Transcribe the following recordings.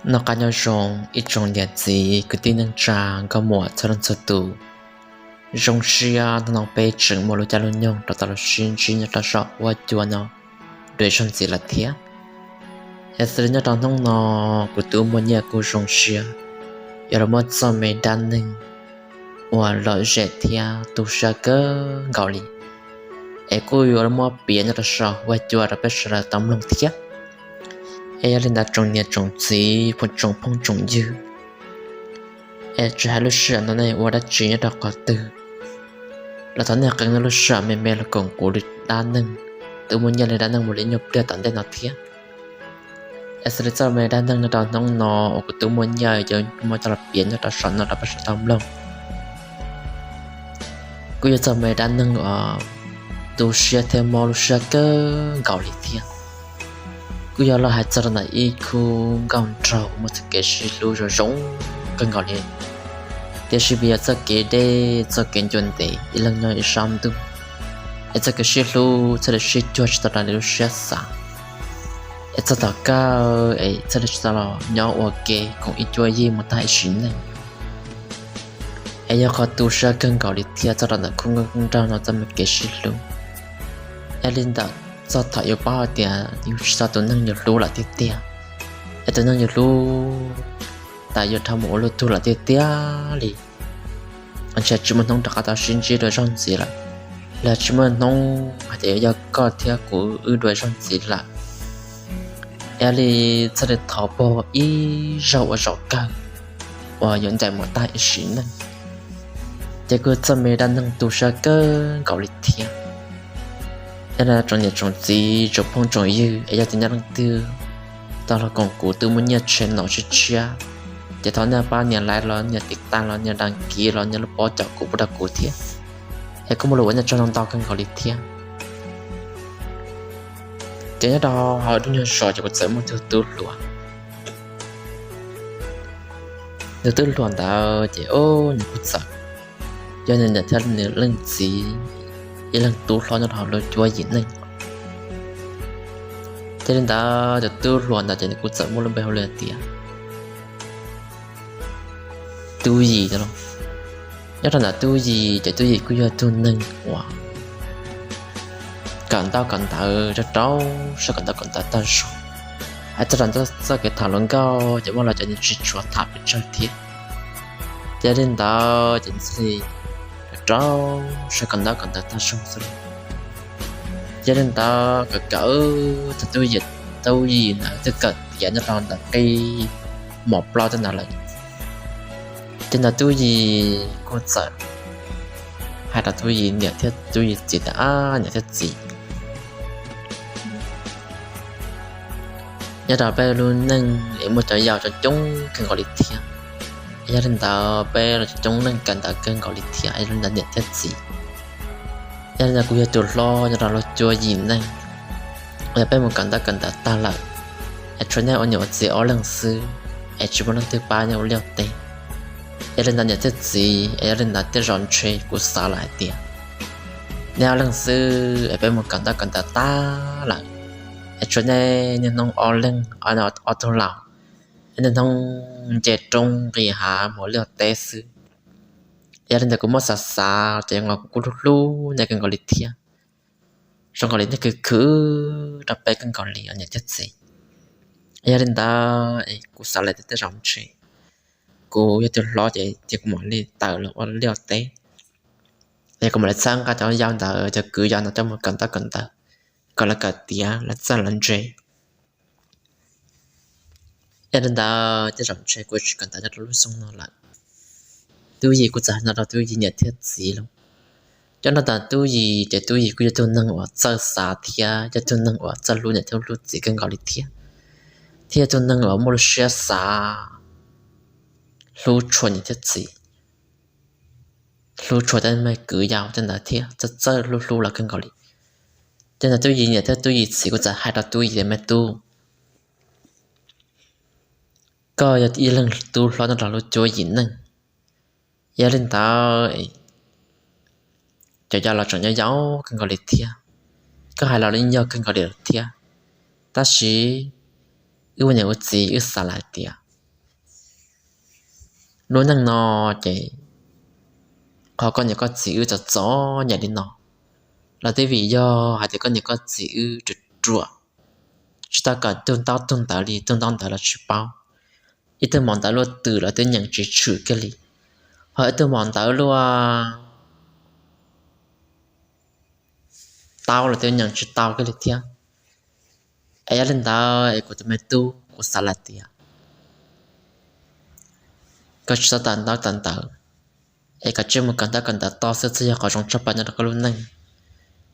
Noj qab nyob zoo ib tsoom niam txiv kwv tij neej tsa nkauj muam txhua leej txhua tus. Zoo siab hnub no peb tseem muaj lub caij lub nyoog rov tau los sib ntsib nyob rau saum huab cua no dua ib zaug ntxiv lawm thiab. Es xws li nyob rau hnub no, kuv tub Muaj Nyiaj kuj zoo siab yuav los muab txoj me dab neeg uas lom zem thiab tu siab kawg nkaus li, es kuj yuav los muab piav nyob rau saum huab cua rau peb sawv daws tau mloog thiab. Es yog li ntawd tsoom niam tsoom txiv, tsoom phooj tsoom ywg, es tsis hais lub sij hawm no nej ua dab tsi nyob rau qhov twg los thov nej qee nej lub sij hawm me me los koom kuv dab neeg, tub Muaj Nyiaj li dab neeg mus li nyuag pliag tom ntej no thiab. Es xws li txoj me dab neeg nyob rau hnub no uas kuv tub Muaj Nyiaj yuav muab coj los piav nyob rau saum no rau peb sawv daws tau mloog, kuj yog txoj me dab neeg uas tu siab thiab mob lub siab kawg nkaus li thiab. Kuj yog los hais txog rau ntawm ib khub nkauj nraug muaj txoj kev sib hlub zoo zoo kawg nkaus li, tiam sis vim yog txoj kev deb txoj kev ncua ntev ib leeg nyob ib sab ntuj, es txoj kev sib hlub thiaj li sib cuag tsis tau raws li lub siab xav, es txog tom kawg es thiaj li tsis tau los nyob ua ke koom ib cuab yig mus tag ib sim neej. Es yog qhov tu siab kawg nkaus li thiab txog rau ntawm khub nkauj nraug no txoj me kev sib hlub. Es li ntawd txog thaum yus paub hais tias yus tsis tau tus neeg yus hlub lawm tiag tiag, es tus neeg yus hlub tas yus dhau mus ua luaj tug lawm tiag tiag li, ntshe tsis muaj hnub rov qab tau sib ntsib dua zaug ntxiv lawm, los tsis muaj hnub hais tias yog koj thiab kuv wb dua zaug ntxiv lawm. Es li txhaj li thov pog ib zaug ua zaum kawg uas yuav ncaim mus tag ib sim neej, ces kuj txoj me dab neeg tu siab kawg nkaus li thiab. Yog li tsoom niam tsoom txiv tsoom phooj tsoom ywg es yog tias nyob leej twg tau los koom kuv tub Muaj Nyiaj channel tshiab tshiab, ces thov nej pab nias like los nias tiv tas los nias đăng ký los nias lub pob caum kuv pub rau kuv thiab, es kuj muaj lus ua nej tsaug ntau ntau kawg nkaus li thiab. Ces nyob rau hauv lub nyuag zos ces kuj txawm muaj tus tub hluas. Tus tub hluas ntawd ces nws kuj txawm yog nws niam thiab nws leej txiv ib leeg tub hlob nyob rau hauv lub cuab yim neej. Ces li ntawd tus tub hluas ntawd ces nws kuj txawm muaj lub npe hu li tias Tub Yis no. Nyob rau ntawm Tub Yis ces Tub Yis kuj yog tug neeg uas kawm ntaub kawm ntawv rau rau siab kawm ntaub kawm ntawv tag zog. Hais txog rau txoj kev tham hluas nkauj ces muaj los cov nws tsis tshua tham pes tsawg thiab. Ces li ntawd ces nws thiaj li rau rau siab kawm ntaub kawm ntawv tag zog xwb. Ces li ntawd kawm kawm thaum Tub Yis, Tub Yis ntawd twb kawm tiav nyob rau ntawm qib mos plaub tej ntawd lawm. Ces ntawd Tub Yis kuj txawm hais rau Tub Yis niam thiab Tub Yis txiv tias, Ab niam thiab txiv, nyob rau peb lub neej es muaj cov yau coob coob kawg nkaus li thiab. Yog li ntawd peb los coob coob leej kawm ntawv kawg nkaus li thiab, yog li ntawd niam thiab txiv, yog li ntawd kuv yog tus hlob nyob rau lub cuab yim neej, yog peb mus kawm ntaub kawm ntawv tag lawm es tshuav nej ua niam ua txiv ob leeg xwb, es tsis muaj leej twg pab nej ua liaj teb. Yog li ntawd niam thiab txiv, es yog li ntawd tej zaum ntshe kuv xav lawm hais tias nej ob leeg xwb es peb mus kawm ntaub kawm ntawv tag lawm es tshuav nej niaj hnub ob leeg, ob tug laus, niaj hnub nce roob nqis hav mus ua liaj teb xwb. Yog li ntawd kuv muab xav xav ces kuv kuj hlub hlub nej kawg nkaus li thiab. Zoo nkaus li nej khwv khwv rau peb kawg nkaus li os niam thiab txiv. Yog li ntawd kuv xav lawm tias tej zaum ntshe kuv yog tus hlob ces cia kuv mam li tawm los ua liaj teb, es kuv mam li txhawb nqa cov yau ntawd, cov kwv yau ntawd coj mus kawm ntaub kawm ntawv kom lawv kawm tiav lawv txawj lawv ntse. Yog li ntawd tej zaum ntshe kuv tsis kawm ntawv nyob rau lub xyoo no lawm. Tub Yis kuj txawm hais no rau Tub Yis niam thiab txiv lauj. Cov no tas Tub Yis ces Tub Yis kuj yog tug neeg uas txawj xav thiab yog tug neeg uas txawj hlub niam thiab hlub txiv kawg nkaus li thiab, thiab yog tug neeg uas muaj lub siab xav hlub tshua niam thiab txiv, hlub tshua tej me kwv yau tej ntawd thiab txawj txawj hlub hlub lawv kawg nkaus li. Ces ntawd Tub Yis niam thiab Tub Yis txiv kuj txawm hais rau Tub Yis tias, Me tub, koj yog ib leeg tub hlob nyob rau lub cuab yim neej, yog li ntawd cov yau los tseem yau yau kawg nkaus li thiab, koj hais los yeej yog kawg nkaus li lawm thiab. Tab sis wb ua niam ua txiv wb xav lawm hais tias Lub neej no ces qhov koj niam koj txiv wb txom txom nyem li no los twb vim yog hais tias koj niam koj txiv wb ruam ruam, tsis tau kawm tug ntaub tug ntawv li, tug ntaub ntawv los tsis paub. Ib tug mos ntawv luaj twm los twb nyeem tsis tshwm kiag li, ho ib tug mos ntawv luaj tau los twb nyeem tsis tau kiag li thiab. Es yog li ntawd es kuv tus me tub, kuv xav lawm tias koj tsis txhob tawm ntaub tawm ntawv, es koj cia li mus kawm ntaub kawm ntawv toj xwb thiaj yog qhov zoo tshaj plaws nyob rau koj lub neej.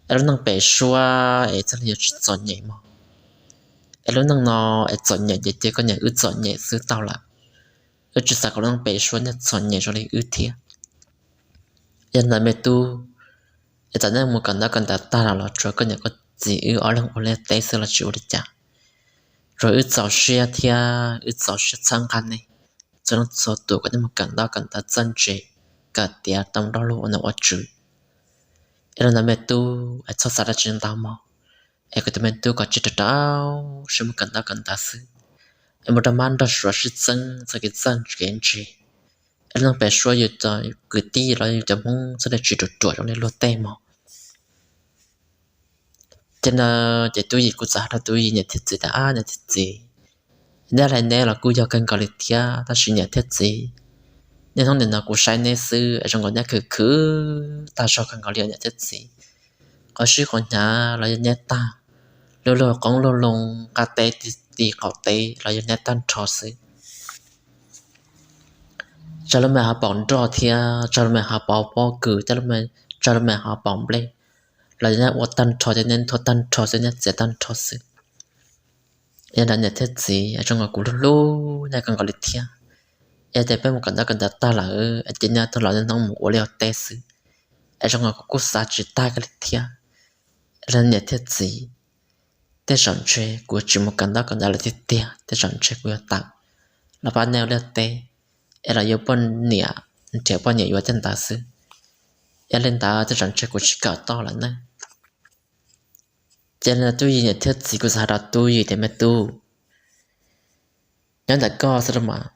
Es lub neej pem suab es thiaj li yuav tsis txom nyem mog. Es lub neej no es txom nyem ces cia koj niam wb txom nyem xwb tau lawm. Wb tsis xav kom lub neej pem suab nej txom nyem zoo li wb thiab. Yog ntawd me tub, es txawm nej mus kawm ntaub kawm ntawv tag los los tsuav koj niam koj txiv wb ob leeg ua liaj teb xwb los tsis ua li cas. Tsuav wb txaus siab thiab wb txaus siab txhawb nqa nej txhua leej txhua tus kom nej mus kawm ntaub kawm ntawv txawj ntse, kawm tiav tau nrog luag ua nom ua tswv. Es li ntawd me tub, es txhob xav dab tsi ntau mog. Es kuv tus me tub koj cia li rau rau siab mus kawm ntaub kawm ntawv xwb, es mus rau mab nrog suav sib txeeb txoj kev txawj kev ntse. Es lub neej pem suab yus cov kwv tij los yus cov Hmoob txhob li tsis ruam ruam zoo li luag tej mog. Ces ntawd ces Tub Yim kuj txawm hais rau Tub Yim niam thiab txiv tias, Ab niam thiab txiv, neb hais neb los kuj yog kawg nkaus li thiab, tab sis niam thiab txiv, niaj hnub nim no kuv saib neb xwb es zoo nkaus neb khwv khwv tag zog kawg nkaus li niam thiab txiv. Qhov sib qhov hnyav los yog neb tag, luag luag qoob luag loo, qab teb ti qaum teb los yog neb tag nrho xwb. Tsawg lub me hauv paus nroj thiab tsawg lub me hauv paus pob kws thiab tsawg lub me hauv paus nplej los yog neb ua tag nrho thiab neb thuav tag nrho xwb, neb txiav tag nrho xwb. Yog ntawd niam thiab txiv, zoo nkaus kuv hlub hlub neb kawg nkaus li thiab. Yog tias peb mus kawm ntaub kawm ntawv tag lawm ces neb tuaj los niaj hnub mus ua liaj ua teb xwb, es zoo nkaus kuv kuj xav tsis tag kiag li thiab. Yog niam thiab txiv, tej zaum ntshe kuv tsis mus kawm ntaub kawm ntawv lawm tiag tiag, tej zaum ntshe kuv yuav tawm los pab neb ua liaj teb, es los yuav poj niam, nrhiav poj niam yuav tej ntawd xwb. Yog li ntawd tej zaum ntshe kuv tsis kawm tau lawm ne. Ces li ntawd Tub Yim niam thiab txiv kuj txawm hais rau Tub Yim tias, Me tub, nyob ntawm koj xwb los mas,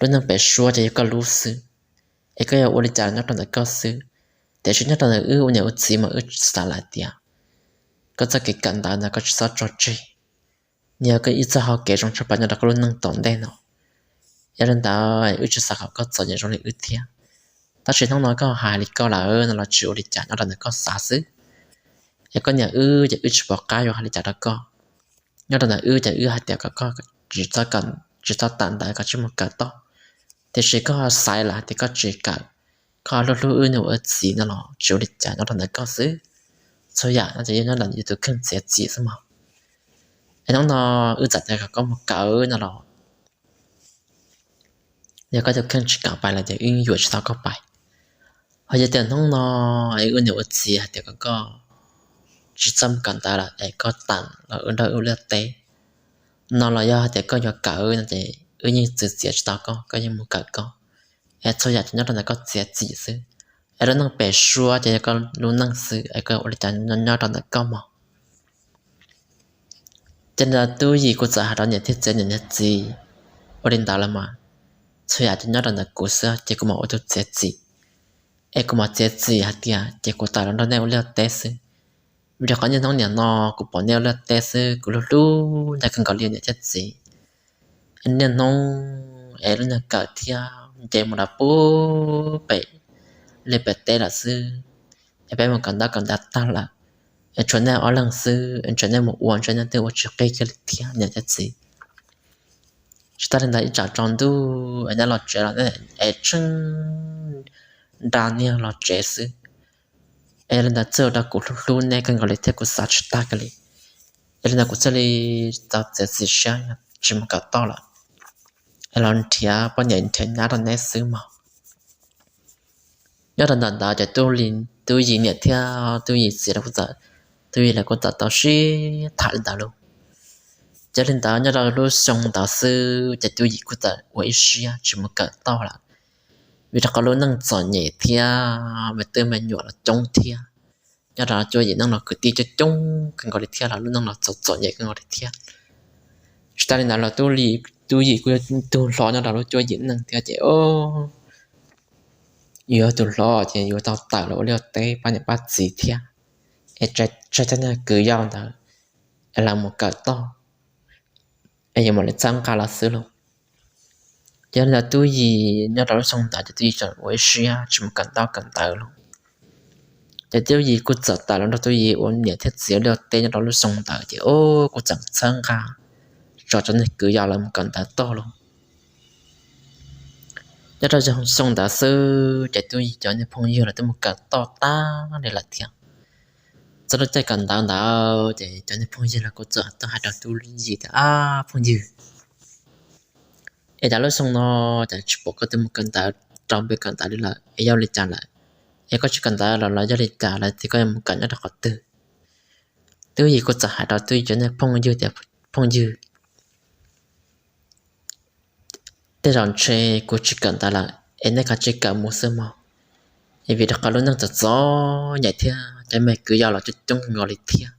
lub neej pem suab ces yog koj lub xwb, es koj yuav ua li cas nyob rau ntawm koj xwb. Tiam sis nyob rau ntawm wb ua niam ua txiv mas wb xav lawm tias koj txoj kev kawm ntawv ntawd koj tsis txhob tso tseg, nws yog koj ib txoj hau kev zoo tshaj plaws nyob rau koj lub neej tom ntej no. Yog li ntawd wb tsis xav kom koj txom nyem zoo li wb thiab. Tab sis hnub no koj hais li koj lawm no los tsis ua li cas, nyob rau ntawm koj xav xwb. Es koj niam wb ces wb tsis pom qab yuav hais li cas rau koj. Nyob rau ntawm wb ces wb hais tias kom koj tsis txhob tawm ntawv, koj cia li mus kawm toj. Tiam sis koj xaiv lawm hais tias koj tsis kawm, koj hlub hlub wb niam ua txiv no los tsis ua li cas, nyob rau ntawm koj xwb. Txhua yam no ces yog nyob ntawm yus tus kheej txiav txim xwb mog. Es hnub no wb txawm tias kom koj mus kawm no los yog koj tus kheej tsis kam pais lawm ces wb yeej yuam tsis tau koj pais. Ho yog tias hnub no es wb niam ua txiv hais tias kom koj tsis txhob mus kawm ntawv lawm es koj tawm los wb nrog wb ua liaj teb no los yog hais tias koj yuav kawm no ces wb yeej txwv txiav tsis tau koj, koj yeej mus kawm koj. Es txhua yam ces nyob rau ntawm koj txiav txim xwb. Es lub neej pem suab ces yog koj lub neej xwb, es koj ua li cas nyob rau ntawm koj mog. Ces ntawd Tub Yim kuj txawm hais rau niam thiab txiv, Niam thiab txiv, ua li ntawd los mas txhua yam ces nyob rau ntawm kuv xwb, ces kuv mam ua tus txiav txim. Es kuv mam txiav txim hais tias ces kuv tawm los nrog nej ua liaj teb xwb. Vim rau qhov niaj hnub nim no kuv pom nej ua liaj teb xwb, kuv hlub hlub nej kawg nkaus li niam thiab txiv. Niaj hnub es lub nyuag kawm thiab nce mus rau pub pem liaj pem teb lawm xwb. Es peb mus kawm ntaub kawm ntawv tag lawm, es tshuav nej ob leeg xwb, es ntshe nej mus ua ntshe nej twb ua tsis qig kiag li thiab niam thiab txiv. Tsis tas li ntawd ib tsam tsaus ntuj es nej los tsev los es tsheej nra niag los tsev xwb. Es li ntawd txhawj rau kuv hlub hlub nej kawg nkaus li thiab kuv xav tsis tag kiag li. Es li ntawd kuv thiaj li tau txiav txim siab tsis mus kawm toj lawm, es los nrhiav poj niam nrhiav nyab rau neb xwb mog. Nyob rau ntawm ntawd ces Tub Yim niam thiab Tub Yim txiv lawv kuj txawm, Tub Yim lawv kuj txawm tau sib tham li ntawd lauj. Ces li ntawd nyob rau lub xyoo ntawd xwb ces Tub Yim kuj txawm ua ib siab tsis mus kawm toj lawm, vim rau qhov lub neej txom nyem thiab me tub me nyuam los coob thiab. Nyob rau Tub Yim neej los kwv tij coob coob kawg nkaus li thiab los lub neej los txom txom nyem kawg nkaus li thiab. Tsis tas li ntawd los Tub Yim kuj yog tug hlob nyob rau lub Tub Yim neej thiab ces o yus yog tus hlob ces yuav tau tawm los ua liaj teb pab niam pab txiv thiab, es tseg cov niag kwv yau ntawd es lawv mus kawm toj, es yuav mam li txhawb nqa los xwb lauj. Ces yog li ntawd Tub Yis nyob rau lub xyoo ntawd ces Tub Yis tseem ua ib siab tsis mus kawm ntaub kawm ntawv lauj. Ces Tub Yis kuj txawm tawm los nrog Tub Yis ua niam thiab txiv ua liaj teb nyob rau lub xyoo ntawd ces kuj txawm txhawb nqa tso cov niag kwv yau lawv mus kawm ntawv toj lauj. Nyob rau xyoo ntawd xwb ces Tub Yis cov niag phooj ywg los twb mus kawm toj tag li lawm thiab. Txog lub caij kawm ntawv ntawd ces cov niag phooj ywg los kuj txawm tuaj hais rau Tub Yis tias, Ab phooj ywg, es cas lub xyoo no cas tsis pom koj twb mus kawm ntawv rau npe kawm ntawv li lawm es yog li cas lawm? Es koj tsis kawm ntawv los los yog li cas lawm thiab koj yuav mus kawm nyob rau qhov twg? Tub Yis kuj txawm hais rau Tub Yis cov niag phooj ywg tias, Phooj ywg, tej zaum ntshe kuv tsis kawm ntawv lawm es nej kav tsij kawm mus xwb mog. Es vim rau qhov lub neej txom txom nyem thiab cov me kwv yau los coob coob nkaus li thiab.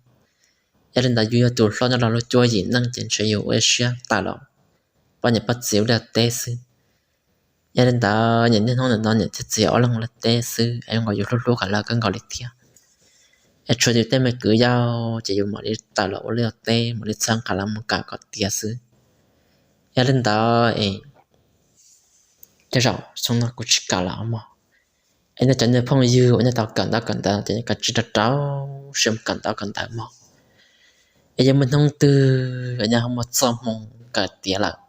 Yog li ntawd yus yog tus hlob nyob rau lub cuab yim neej ces ntshe yus ua ib siab tawm los pab niam pab txiv ua liaj teb xwb. Yog li ntawd niaj hnub nim no niam thiab txiv ob leeg ua liaj teb xwb es zoo nkaus yus hlub hlub kom lawv kawg nkaus li thiab. Es tshuav yus tej me kwv yau ces yus mam li tawm los ua liaj teb mam li txhawb nqa lawv mus kawm kom tiav xwb. Yog li ntawd es tej zaum xyoo no kuv tsis kawm lawm mog. Es nej cov niag phooj ywg uas nej tau kawm ntaub kawm ntawv ces kav tsij rau rau siab mus kawm ntaub kawm ntawv mog. Es yog muaj hnub twg uas nej ho muaj txoj hmoo kawm tiav lawm,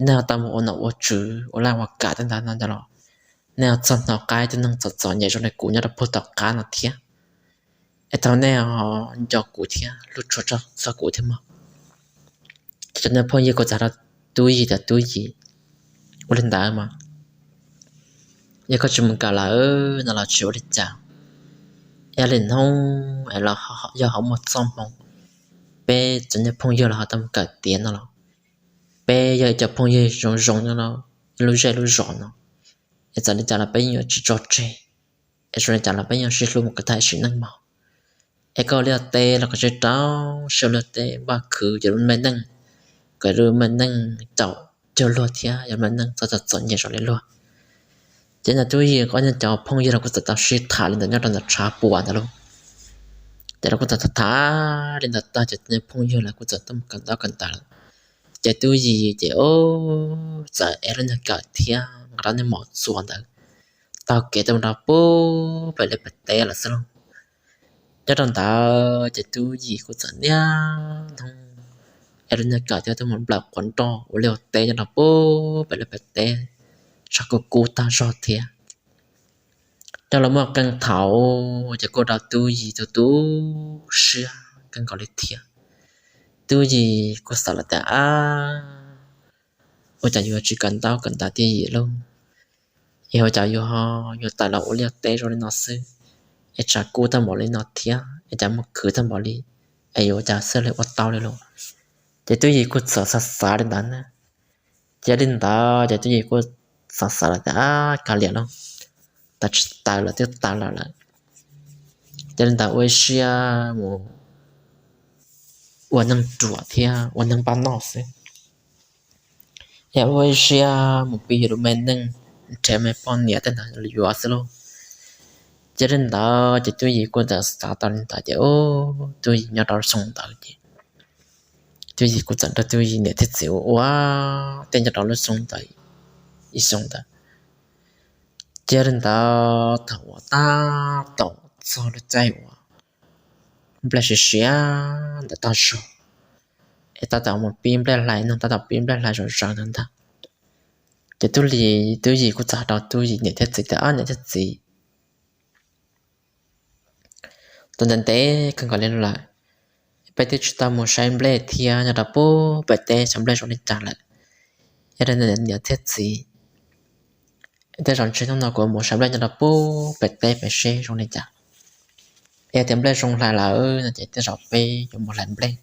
nej ho tau mus ua nom ua tswv ua laj ua kam tej ntawd no los nej ho txhob hnov qab ib tug neeg txom txom nyem zoo li kuv nyob rau puag tom qab no thiab. Es thaum nej ho nco kuv thiab hlub tshua txog kuv thiab mog. Ces cov niag phooj ywg kuj txawm hais rau Tub Yis tias, Tub Yis, ua li ntawd mas yog koj tsis mus kawm lawm no los tsis ua li cas. Yog li hnub es los yog ho muaj txoj hmoo, peb cov niag phooj ywg los ho tau mus kawm tiav no los, peb yog ib co phooj ywg zoo zoo nyob rau ib lub zej lub zos no, es txawm li cas los peb yeej yuav tsis tso tseg, es zoo li cas los peb yeej sib hlub mus kom tag sim neej mog. Es koj liaj teb los koj tsis rau siab ua liaj teb npaj khwv yuav lub me neej, kom lub me neej tau cuag luag thiab yuav me neej txhob txom txom nyem zoo li luag. Ces niag Tub Yis ob niag cov phooj ywg los kuj txawm tau sib tham li ntawd nyob rau ntawm tshav puam ntawd lauj. Ces lawv kuj txawm tham tham li ntawd tag ces niag phooj ywg lawv kuj txawm tuaj mus kawm ntaub kawm ntawv lawm. Ces Tub Yis ces txawm ev lub niag kawm thiab nqa rau niag mom txuas ntawd taug kev tuaj mus rau puag pem lub pas teb lawm xwb lauj. Nyob rau ntawd ces Tub Yis kuj txawm niaj hnub ev lub niag kawm thiab tuaj mus nplawm quav nroj ua liaj ua teb nyob rau puag pem lub pas teb, tshav kub kub tag zog thiab. Nyob los muaj qee thaum ces kuj ua rau Tub Yis tu tu siab kawg nkaus li thiab. Tub Yis kuj xav lawm tias, ab, ua cas yuav tsis kawm ntaub kawm ntawv tiag yim lauj? Es ua cas yuav, yuav tawm los ua liaj teb zoo li no xwb, es tshav kub tag npaum li no thiab es cas muaj khwv tag npaum li, es yuav ua cas xwb li ua tau li lauj? Ces Tub Yis kuj txawm xav xav li ntawd na. Ces li ntawd ces Tub Yis kuj xav xav lawm tias, ab, kav liam lauj, tawm tsis tawm los twb tawm lawm lawm. Ces li ntawd ua ib siab mus ua neeg ruam thiab ua neeg npaj noj xwb. Es ua ib siab mus pib yuav lub me neej, nrhiav me poj niam tej ntawd yuav xwb lauj. Ces li ntawd ces Tub Yis kuj txawm xav tau li ntawd ces Tub Yis nyob rau lub xyoo ntawd ces Tub Yis kuj txawm nrog Tub Yis niam thiab txiv ua ua teb nyob rau lub xyoo ntawd ib xyoo ntawd. Ces li ntawd thaum uas tab tom txog lub caij uas nplej siav siav ntawd tag zog, es tab tom mus pib nplej hlais no, tab tom pib nplej hlais zom zaws ntawd ntag, ces Tub Yis, Tub Yis kuj txawm hais rau Tub Yis niam thiab txiv tias, ab niam thiab txiv, tau ntev ntev kawg nkaus li lawm, peb twb tsis tau mus saib nplej thiab nyob rau puag pem teb xyov nplej zoo li cas lawm. Yog li niam thiab txiv, tej zaum ntshe hnub no kuv mus saib nplej nyob rau puag pem teb pem seb zoo li cas. Yog tias nplej zoo hlais lawm no ces tej zaum peb yuav mus hlais nplej.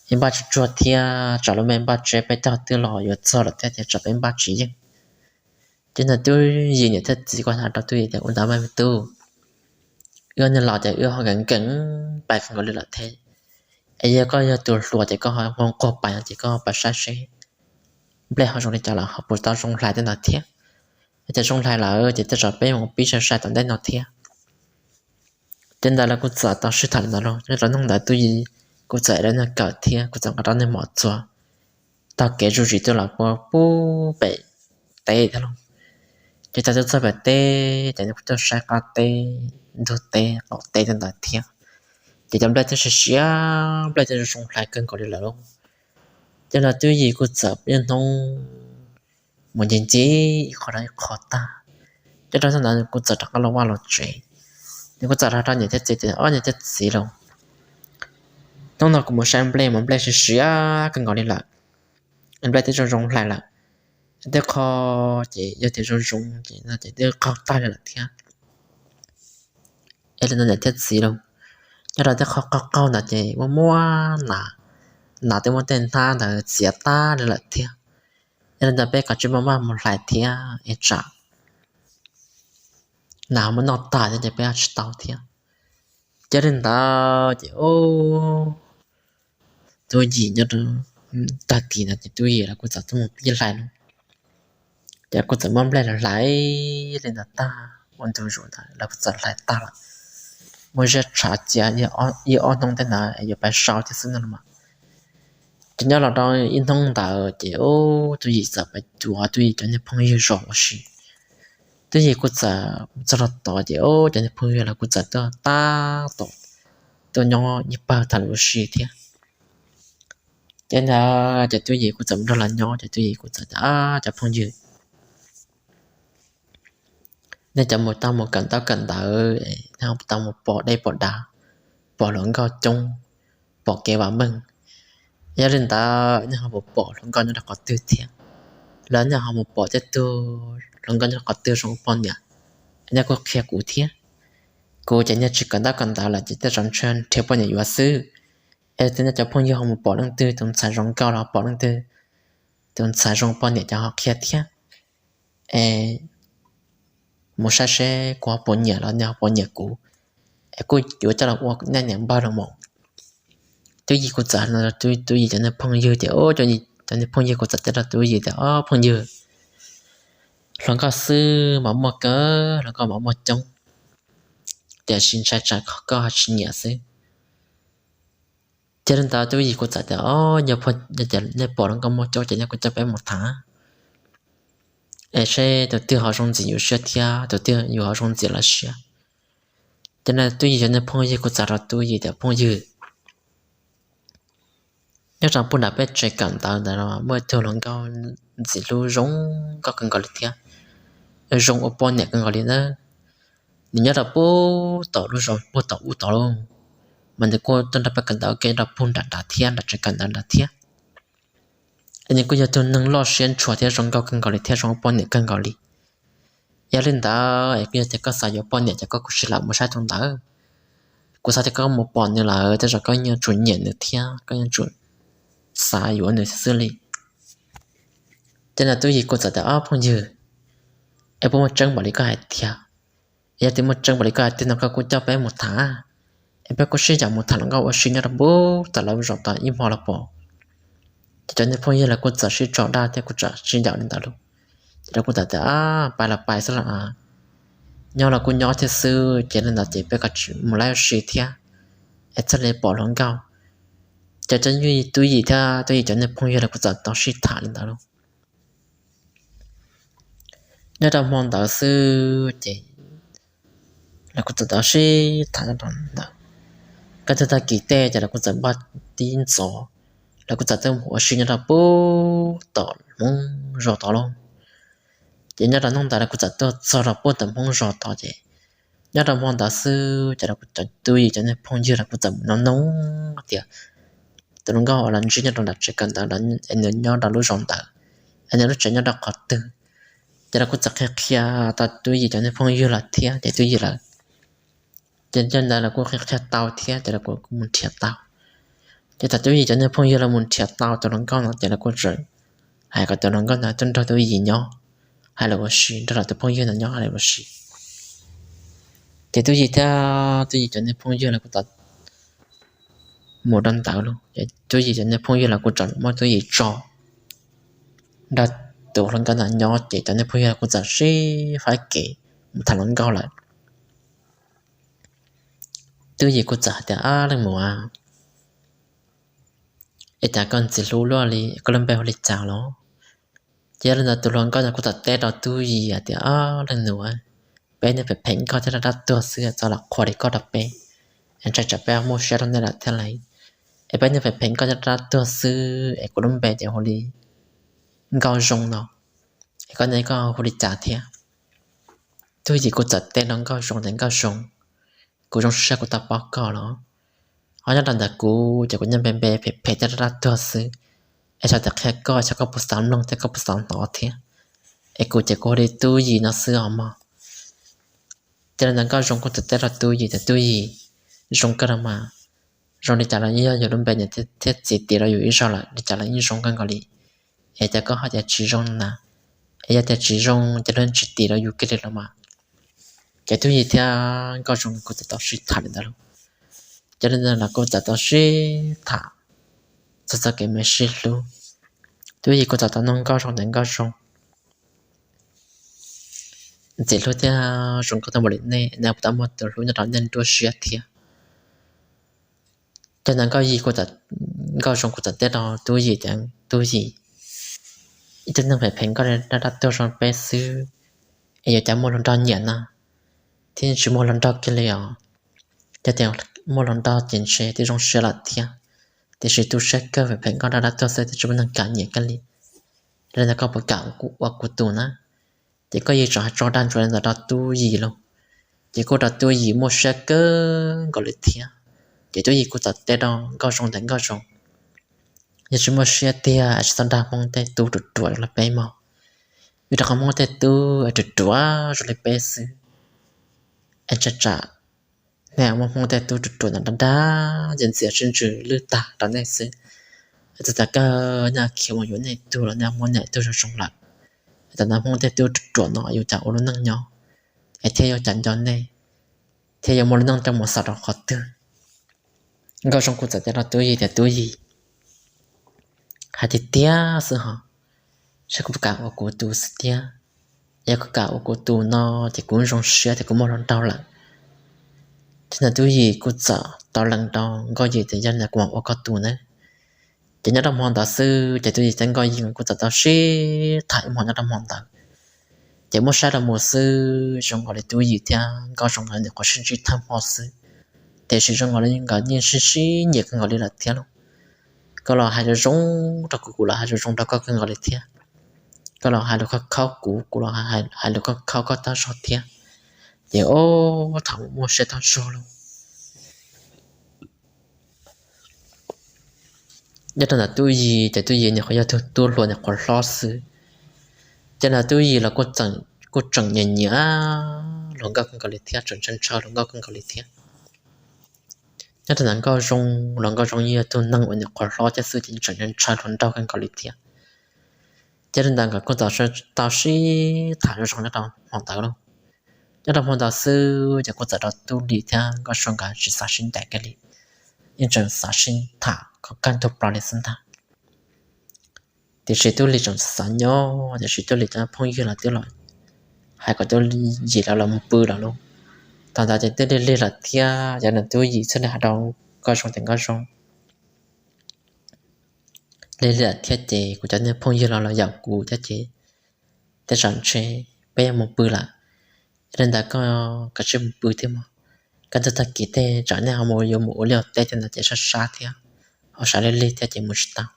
Ib npaj tsuag tsuag thiab tsam lub me npaj tsiab peb cog twb los yuav txog lawm thiab ces tsam peb npaj tsis yeej. Ces ntawd Tub Yis niam thiab txiv kuj hais rau Tub Yis tias, ua ntawd mas me tub, wb niag laus ces wb ho nkees nkees pais kawg nkaus li lawm thiab, es yog koj yog tus hluas ces koj ho nquag nquag pais no ces koj pais saib seb nplej ho zoo li cas los ho puas tau zoo hlais tej ntawd thiab. Yog tias zoo hlais lawm ces tej zaum peb mus pib sai sai tom ntej no thiab. Ces ntawd lawv kuj txawm tau sib tham li ntawd lauj. Nyob rau hnub ntawd Tub Yis kuj txawm nrog nws kawm thiab kuj txawm nqa rau nws mov txuas taug kev zuj zus tuaj los puag pem teb thiab lauj. Ces thaum tuaj txog pem teb ces nws kuj tuaj saib qab teb, ntug teb, qaum teb tej ntawd thiab. Ces cov nplej thiaj siav siav, nplej thiaj zoo zoo hlais kawg nkaus li lawm lauj. Ces no Tub Yis kuj txawm niaj hnub mus ncig ncig ib qho rau ib qho tag. Ces rau hnub ntawd nws kuj txawm rov qab los vaj los tsev. Nws kuj txawm hais rau niam thiab txiv tias, Ob niam thiab txiv lauj, hnub no kuv mus saib nplej mas nplej siav siav kawg nkaus li lawm, nplej twb zoo zoo hlais lawm. Tej qho ces yog tias zoo zoo ces no ces twb qaug tag li lawm thiab. Es li no niam thiab txiv lauj, nyob rau tej qho qaug qaug ntawd ces muaj muaj nas, nas twb muab tej hnab ntawd txiav tag li lawm thiab. Yog li ntawd peb kav tsij maj maj mus hlais thiab es tsam nas muab noj tag thiab ces peb ua tsis tau thiab. Ces li ntawd ces Tub Yis nyob rau tag kis ntawd ces Tub Yis lawv kuj txawm tuaj mus pib hlais lauj. Ces kuj txawm muab nplej los hlais li ntawd tag, ua ntu zus ntawd lawv kuj txawm hlais tag lawm. Muaj zaj tshav cia ib ob hnub tej ntawd yuav pais sau thiab xwb no los mas. Ces nyob los rau ib hnub ntawd ces Tub Yis txawm pais cuag Tub Yis cov niag phooj ywg zov ua si. Tub Yis kuj txawm txog rau tod ces cov niag phooj ywg los kuj txawm tuaj tab tom tuaj nyob ib pawg tham lus ua si thiab. Ces ntawd ces Tub Yis kuj txawm mus nrog lawv nyob ces Tub Yis kuj txawm tias, Cov phooj ywg, nej cov mus tau mus kawm ntaub kawm ntawv, nej ho tau mus pom dej pom dav, pom hluas nkauj coob, pom kev vam meej. Yog li ntawd nej ho mus pom hluas nkauj nyob rau qhov twg thiab? Los nej ho mus pom tej tug hluas nkauj nyob rau qhov twg zoo ua poj niam, nej kuj qhia kuv thiab. Kuv ces niag tsis kawm ntaub kawm ntawv lawm ces tej zaum ntshe nrhiav poj niam yuav xwb. Es tej nej cov phooj ywg ho mus pom leej twg tus ntxhais zoo nkauj los pom leej twg tus ntxhais zoo poj niam ces ho qhia thiab. Es mus saib seb kuv ho puas nyiam los nej ho puas nyiam kuv, es kuj yuav coj los ua nej niam npawg los mas. Tub Yis kuj txawm hais no rau Tub Yis cov niag phooj ywg tias, cov niag phooj ywg kuj txawm teb rau Tub Yis tias, Ob phooj ywg, hluas nkauj xwb mas muaj kawg, hluas nkauj mas muaj coob, tiam sis ntshai tsam koj ho tsis nyiam xwb. Ces li ntawd Tub Yis kuj txawm tias, Ob, yog tias nej pom hluas nkauj muaj coob ces nej kuj coj peb mus tham, es seb tus twg ho zoo ntxim yus siab thiab tus twg yus ho zoo ntxim lawv siab. Ces no Tub Yis cov niag phooj ywg kuj txawm hais rau Tub Yis tias, Phooj ywg, nyob rau puag nram peb tsev kawm ntawv ntawd los muaj ib tug hluas nkauj ntxim hlub zoo nkauj kawg nkaus li thiab, zoo ua poj niam kawg nkaus li na. Nws nyob rau puag tom lub zos puag tom ub tod lauj, mas nws kuj tuaj nrog peb kawm ntawv ua ke rau puag nram nrad thiab, nram tsev kawm ntawv nrad thiab. Es nws kuj yog tug neeg loj siab ntshua thiab zoo nkauj kawg nkaus li thiab zoo ua poj niam kawg nkaus li. Yog li ntawd es kuj yog tias koj xav yuav poj niam ces koj kuj sim lam mus saib tus ntawd. Kuv xav tias koj mus pom nws lawm tej zaum koj yuav tsum nyiam nws thiab koj yuav tsum xav yuav nws xwb li. Ces no Tub Yis kuj txawm tias, Ob phooj ywg, es puas muaj tseeb npaum li koj hais tiag? Yog tias muaj tseeb npaum li koj hais tiag no koj kuj coj peb mus tham, es peb kuj sib yaum mus tham hluas nkauj ua si nyob rau puag tom lawv zos tod ib hmo los pom. Ces cov niag phooj ywg lawv kuj txawm sib tso dag thiab kuj txawm sib yaum li ntawd lauj. Ces lawv kuj txawm tias, Pais los pais xwb los, nyob los kuj nyob thiab xwb, ces li ntawd ces peb kav tsij mus laib ua si thiab, es thiaj li pom hluas nkauj. Ces cov Tub Yis thiab Tub Yis cov niag phooj ywg lawv kuj txawm tau sib tham li ntawd lauj. Nyob rau hmo ntawd xwb ces lawv kuj txawm tau sib tham nyob rau ntawd. Kaj ntug tag kis tej ces lawv kuj txawm npaj tib ntxov, lawv kuj txawm tuaj mus ua si nyob rau puag tom Hmoob zos tod lauj. Ces nyob rau hnub ntawd lawv kuj txawm tuaj txog rau puag tom Hmoob zos tod ces nyob rau hmo ntawd xwb ces lawv kuj, cov Tub Yis cov niag phooj ywg lawv kuj txawm mus nug nug tias tus hluas nkauj uas lawv ntsib nyob rau nram tsev kawm ntawv es nws nyob rau lub zos ntawd, es nws lub tsev nyob rau qhov twg. Ces lawv kuj txawm qhia qhia tau Tub Yis cov niag phooj ywg lawm thiab ces Tub Yis lawv, ces cov ntawd lawv kuj qhia qhia tau thiab ces lawv kuj mus nrhiav tau. Ces thaum Tub Yis cov niag phooj ywg lawv mus nrhiav tau tus hluas nkauj no ces lawv kuj txawm hais kom tus hluas nkauj ntawd tuaj nrog Tub Yis nyob, hais lus ua si, nrog lawv tus phooj ywg ntawd nyob hais lus ua si. Ces Tub Yis thiab Tub Yis cov niag phooj ywg lawv kuj tau mus rau ntawd lauj. Ces Tub Yis cov niag phooj ywg lawv kuj txawm muab Tub Yis tso nrog tus hluas nkauj ntawd nyob ces cov niag phooj ywg kuj txawm sib faib kev mus tham hluas nkauj lawm. Tub Yis kuj txawm hais tias, Ab leej muam, es cas koj ntxim hlub luaj li, koj lub npe hu li cas los? Ces yog li ntawd tus hluas nkauj no kuj txawm teb rau Tub Yis hais tias, Ab leej nus, peb niag phem phem nkauj thiab dab dab tuag xwb txhob lam qhuas li koj rau peb, es ntshai tsam peb muaj siab rau nej lawm thiab lauj. Es peb niag phem phem nkauj thiab dab dab tuag xwb es kuv lub npe ces hu li Nkauj Zoo no, es koj ne koj hu li cas thiab? Tub Yis kuj txawm teb rau Nkauj Zoo tias, Nkauj Zoo, kuv zoo siab kuv tau paub koj los. Ho nyob rau ntawm kuv ces kuv nyob npe npe phem phem thiab dab dab tuag xwb, es xyov tias qhia koj xyov koj puas xav mloog thiab koj puas xav hnov thiab. Es kuv ces kuv hu li Tub Yis no xwb os mog. Ces li ntawd Nkauj Zoo kuj txawm teb rau Tub Yis tias, Tub Yis, zoo kawg los mas, zoo li cas los yeej yog yus lub npe niam thiab txiv tis rau yus ib zaug lawm, li cas los yeej zoo kawg nkaus li. Es cas koj ho tias tsis zoo na? Es yog tias tsis zoo ces lub tsis tis rau yus kiag li los mas. Ces Tub Yis thiab Nkauj Zoo kuj txawm tau sib tham li ntawd lauj. Ces li ntawd lawv kuj txawm tau sib tham txog txoj kev me sib hlub. Tub Yis kuj txawm tau nug Nkauj Zoo tias, Nkauj Zoo, ntxim hlub thiab zoo nkauj tag npaum li nej, nej puas tau muaj tus hlub nyob rau nej nruab siab thiab? Ces ntawd Nkauj Yis, Nkauj Zoo kuj txawm teb rau Tub Yis tias, Tub Yis, ib tug neeg phem phem nkauj dab dab tuag zoo peb xwb, es yuav cas muaj hluas nraug nyiam na, thiab tsis muaj hluas nraug kiag li os. Yog tias muaj hluas nraug ces ntshe twb zoo siab lawm thiab, tiam sis tu siab kawg, phem phem nkauj dab dab tuag xwb twb tsis muaj neeg kam nyiam kiag li. Yog li ntawd koj puas kam ua kuv tus na? Ces Nkauj Yis txawm hais tso dag ntsuav li ntawd rau Tub Yis lauj. Ces kuj rau Tub Yis muaj siab kawg nkaus li thiab. Ces Tub Yis kuj txawm teb rau Nkauj Zoo tias, Nkauj Zoo, yog tsis muaj siab tiag es tsis txhob nrog Hmoob tej tub ruam ruam los peb mog. Vim rau qhov Hmoob tej tub ruam ruam zoo li peb xwb, es ntshai tsam nej muab Hmoob tej tub ruam ruam ntawd dag dag ntxias ntxias sib ntsws lwj tag rau nej xwb. Es txawm tias kawg nej khiav mus yuav nej tug los nej muaj nej tug zoo zoo lawm, es tam no Hmoob tej tub ruam ruam no yuav cas ua lub neej nyob, es thiaj yuav cas nco nej, thiaj yuav muaj lub neej coj mus xaus rau qhov twg? Nkauj Zoo kuj txawm teb rau Tub Yis tias, Tub Yis, hais tiag tiag xwb hos, saib koj puas kam ua kuv tus xwb thiab. Yog koj kam ua kuv tus no ces kuv zoo siab tias kuv muaj hluas nraug lawm. Ces ntawd Tub Yis kuj txawm tau lees rau Nkauj Yis tias, Yog li ntawd kuv mam ua koj tus nawb. Ces nyob rau hmo ntawd xwb ces Tub Yis thiab Nkauj Yis kuj txawm tau sib tham ib hmos nyob rau hmo ntawd. Ces muab saib rau mus xwb zoo nkaus li Tub Yis thiab Nkauj Zoo nkawd nyuam qhuav sib ntsib thawj hmo xwb, tiam sis zoo nkaus li nkawd yeej sib sib nyiam kawg nkaus li lawm thiab lauj. Koj los hais zoo zoo rau kuv, kuv los hais zoo zoo rau koj kawg nkaus li thiab. Koj los hais lus khaub khaub kuv, kuv los hais lus khaub khaub koj tag zog thiab. Ces ob thaum muaj siab tag zog lauj. Nyob rau ntawm Tub Yis ces Tub Yis nyuam qhuav yog tug tub hluas nyuam qhuav hlob xwb. Ces ntawm Tub Yis los kuj tseem nyiam nyiam hluas nkauj kawg nkaus li thiab, tseem ntshaw ntshaw hluas nkauj kawg nkaus li thiab. Nyob rau ntawm Nkauj Zoo los Nkauj Zoo yeej yog tug neeg uas nyuam qhuav hlob thiab xwb ces tseem ntshaw ntshaw hluas nraug kawg nkaus li thiab. Ces li ntawd nkawd kuj tau sib tham zoo zoo nyob rau hmo ntawd lauj. Nyob rau hmo ntawd xwb ces kuj txawm rau Tub Lis thiab Nkauj Zoo nkawd tsis xav sib ncaim kiag li, yeej tseem xav sib tham kom kaj ntug plaws li xwb ntag. Tiam sis Tub Lis tseem xav nyob, tiam sis Tub Lis cov phooj ywg los twb los hais kom Tub Yis lawv los mus pw lawm lauj. Thaum ntawd ces twb lig lig lawm thiab, yog li Tub Yis thiaj li hais rau Nkauj Zoo tias, Nkauj Zoo, lig lig lawm thiab ces kuv cov niag phooj ywg los los yaum kuv thiab ces tej zaum ntshe peb yuav mus pw lawm. Yog li ntawd koj kav tsij mus pw thiab mog. Kaj ntug tag kis tej tsam nej ho mus yuav mus ua liaj ua teb tej ntawd ces sab sab thiab, ho sab lig lig thiab ces mus tsis tau.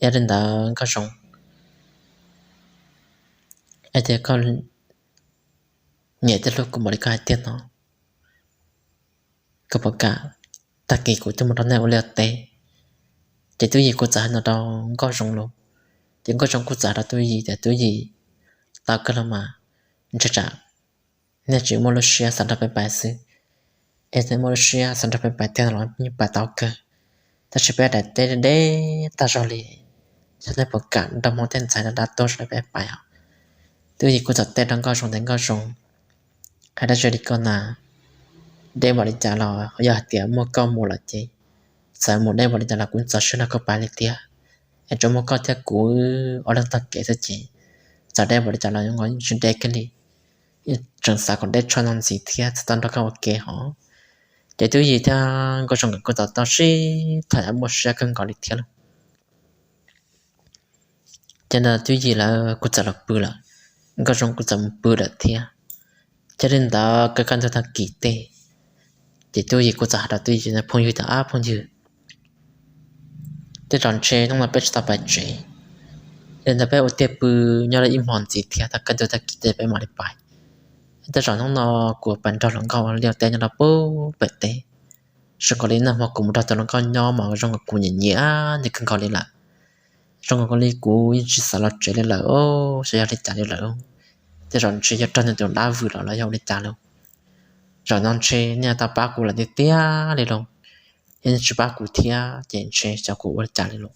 Yog li ntawd Nkauj Zoo, es tias koj nyiam thiab hlub kuv npaum li koj hais tiag no, koj puas kam tag kis kuv tuaj mus nrog nej ua liaj ua teb? Ces Tub Yis kuj txawm hais no rau Nkauj Zoo lauj. Ces Nkauj Zoo kuj txawm hais rau Tub Yis tias, Tub Yis, tau kawg los mas, ntshe tsam nej tsis muaj lub siab xav nrog peb pais xwb. Es nej muaj lub siab xav nrog peb pais tiag los yeej pais tau kawg, tab sis peb daim teb deb tag zog li, xyov nej puas kam nrog Hmoob tej ntxhais dab dab tuag zoo li peb pais os. Tub Yis kuj txawm teb rau Nkauj Zoo tias, Nkauj Zoo, hais dab tsi li koj na, deb npaum li cas los yog hais tias muaj koj mus lawm ces, txawm mus deb npaum li cas los kuv txaus siab nrog koj pais li thiab. Es tsuas muaj koj thiab kuv ob leeg taug kev xwb ces txawm deb npaum li cas los zoo nkaus yeej tsis deb kiag li. Yeej tseem xav kom deb tshaj no ntxiv thiab txhaj tau nrog koj ua ke hov. Ces Tub Yis thiab Nkauj Zoo nkawd kuj tau tau sib tham muaj siab kawg nkaus li thiab lauj. Ces ntawd Tub Yis lawv kuj txawm los pw lawm, Nkauj Zoo kuj txawm mus pw lawm thiab. Ces li ntawd kaj kaj ntug tag kis tej, ces Tub Yis kuj txawm hais rau Tub Yis phooj ywg tias, Ab phooj ywg, tej zaum ntshe hnub no peb tsis tau pais tsev, li ntawd peb ua tiag pw nyob li ib hmo ntxiv thiab tag kaj ntug tag kis tej peb mam li pais. Tej zaum hnub no kuv pais nrog hluas nkauj ua liaj teb nyob rau pub pem teb, zoo nkaus li nag hmo kuv mus nrog tus hluas nkauj nyob mas zoo nkaus kuv nyiam nyiam nws kawg nkaus li lawm. Zoo nkaus li kuv yeej tsis xav los tsev li lawm, xyov yog li cas li lawm. Tej zaum ntshe yog raug nws tus dab vwm los los yog ua li cas lauj. Zaum no ntshe nej tau pab kuv lawm tiag tiag li lauj. Yog nej tsis pab kuv thiab ces ntshe xyov kuv ua li cas li lauj.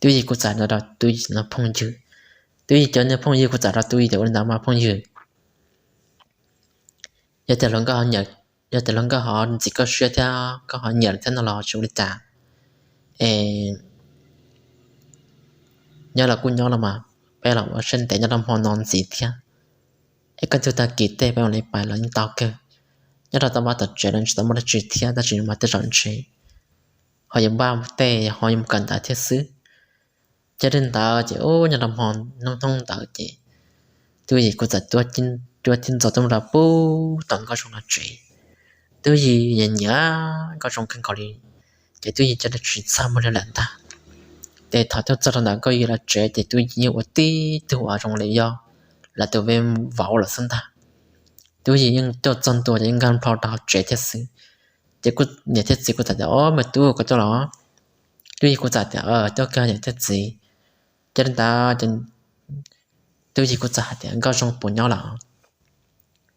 Tub Yis kuj txawm hais rau Tub Yis phooj ywg, Tub Yis cov niag phooj ywg kuj txawm hais rau Tub Yis tias, Ua li ntawd mas phooj ywg, yog tias hluas nkauj ho ntxim koj siab thiab koj ho nyiam lawm thiab no los tsis ua li cas. Es nyob los kuj nyob los mas, peb los ua siab ntev nyob rau hmo no ntxiv thiab. Es kaj ntug tag kis tej peb mam li pais los yeej tau kawg. Nyob rau tau npaj tom tsev los tsis tau muaj dab tsi thiab, tab sis mas tej zaum ntshe ho yuav npaj tej ho yuav mus kawm ntawv thiab xwb. Ces li ntawd ces ub nyob rau hmo hnub hnub ntawd ces Tub Yis kuj txawm cuab tib ntxov tuaj mus rau pub tom Nkauj Zoo lawv tsev. Tub Yis nyiam nyiam Nkauj Zoo kawg nkaus li, ces Tub Yis cia li tsis txaj muag li lawm ntag. Ces thaum tuaj txog rau ntawm Nkauj Yis lawv tsev ces Tub Yis yeej ua tib tug uas zoo li yog lawv tus vej vauv lawm xwb ntag. Tub Yis yeej tuaj txog ntua ces yeej nkag plho rau hauv tsev thiab xwb. Ces kuj niam thiab txiv kuj txawm tias, Ob me tub, koj tuaj los? Tub Yis kuj txawm tias, Tuaj kawg niam thiab txiv. Ces li ntawd ces Tub Yis kuj txawm hais tias, Nkauj Zoo puas nyob lawm?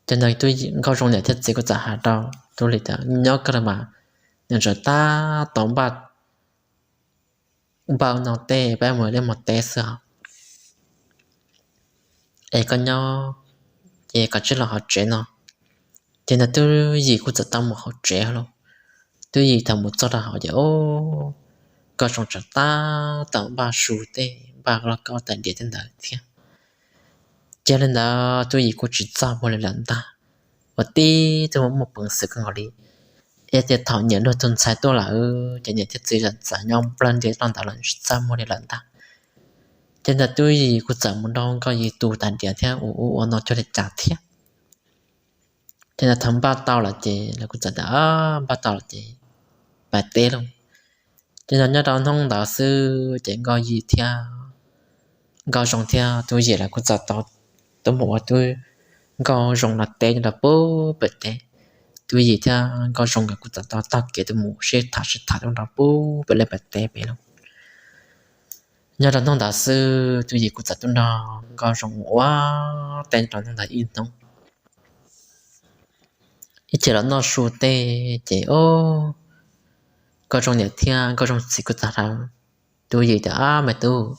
Ces ntawd Nkauj Zoo niam thiab txiv kuj txawm hais rau Tub Yis tias, Nyob kawg los mas, nws tseem tab tom npaj npaj no tej peb mus liaj mus teb xwb os. Es koj nyob, ces koj cia li los hauv tsev no. Ces ntawd Tub Yis kuj txawm tau mus hauv tsev lauj. Tub Yis thaum mus txog rau hauv ces, o, Nkauj Zoo tseem tab tom npaj su tej, npaj lauj kaub tais diav tej ntawd thiab. Ces li ntawd Tub Yis kuj tsis txaj muag li lawm ntag, ua tib tug muaj peev xwm kawg nkaus li. Es tias thaum nyiam luag tus ntxhais tuaj lawm ces niam thiab txiv txawm nyob nplawg ntias rau ntawd los tsis txaj muag li lawm ntag. Ces ntawd Tub Yis kuj txawm mus nrog Nkauj Yis tu tais diav thiab ua ub ua no cuag li cas thiab. Ces ntawd thaum npaj tau lawm ces lawv kuj txawm tias, Npaj tau lawm ces pais teb lauj. Ces nyob rau hnub ntawd xwb ces Nkauj Yis thiab Nkauj Zoo thiab Tub Yis lawv kuj txawm tau tuaj mus ua Tub, Nkauj Zoo lawv teb nyob rau pub pem teb. Tub Yis thiab Nkauj Zoo nkawd kuj txawm tau taug kev tuaj mus sib tham sib tham tuaj rau pub pem liaj pem teb pem lauj. Nyob rau hnub ntawd xwb Tub Yis kuj txawm tuaj nrog Nkauj Zoo ua teb rau hnub ntawd ib hnub. Ib chim los noj su tej ces, o, Nkauj Zoo niam thiab Nkauj Zoo txiv kuj txawm hais Tub Yis tias, Ab me tub,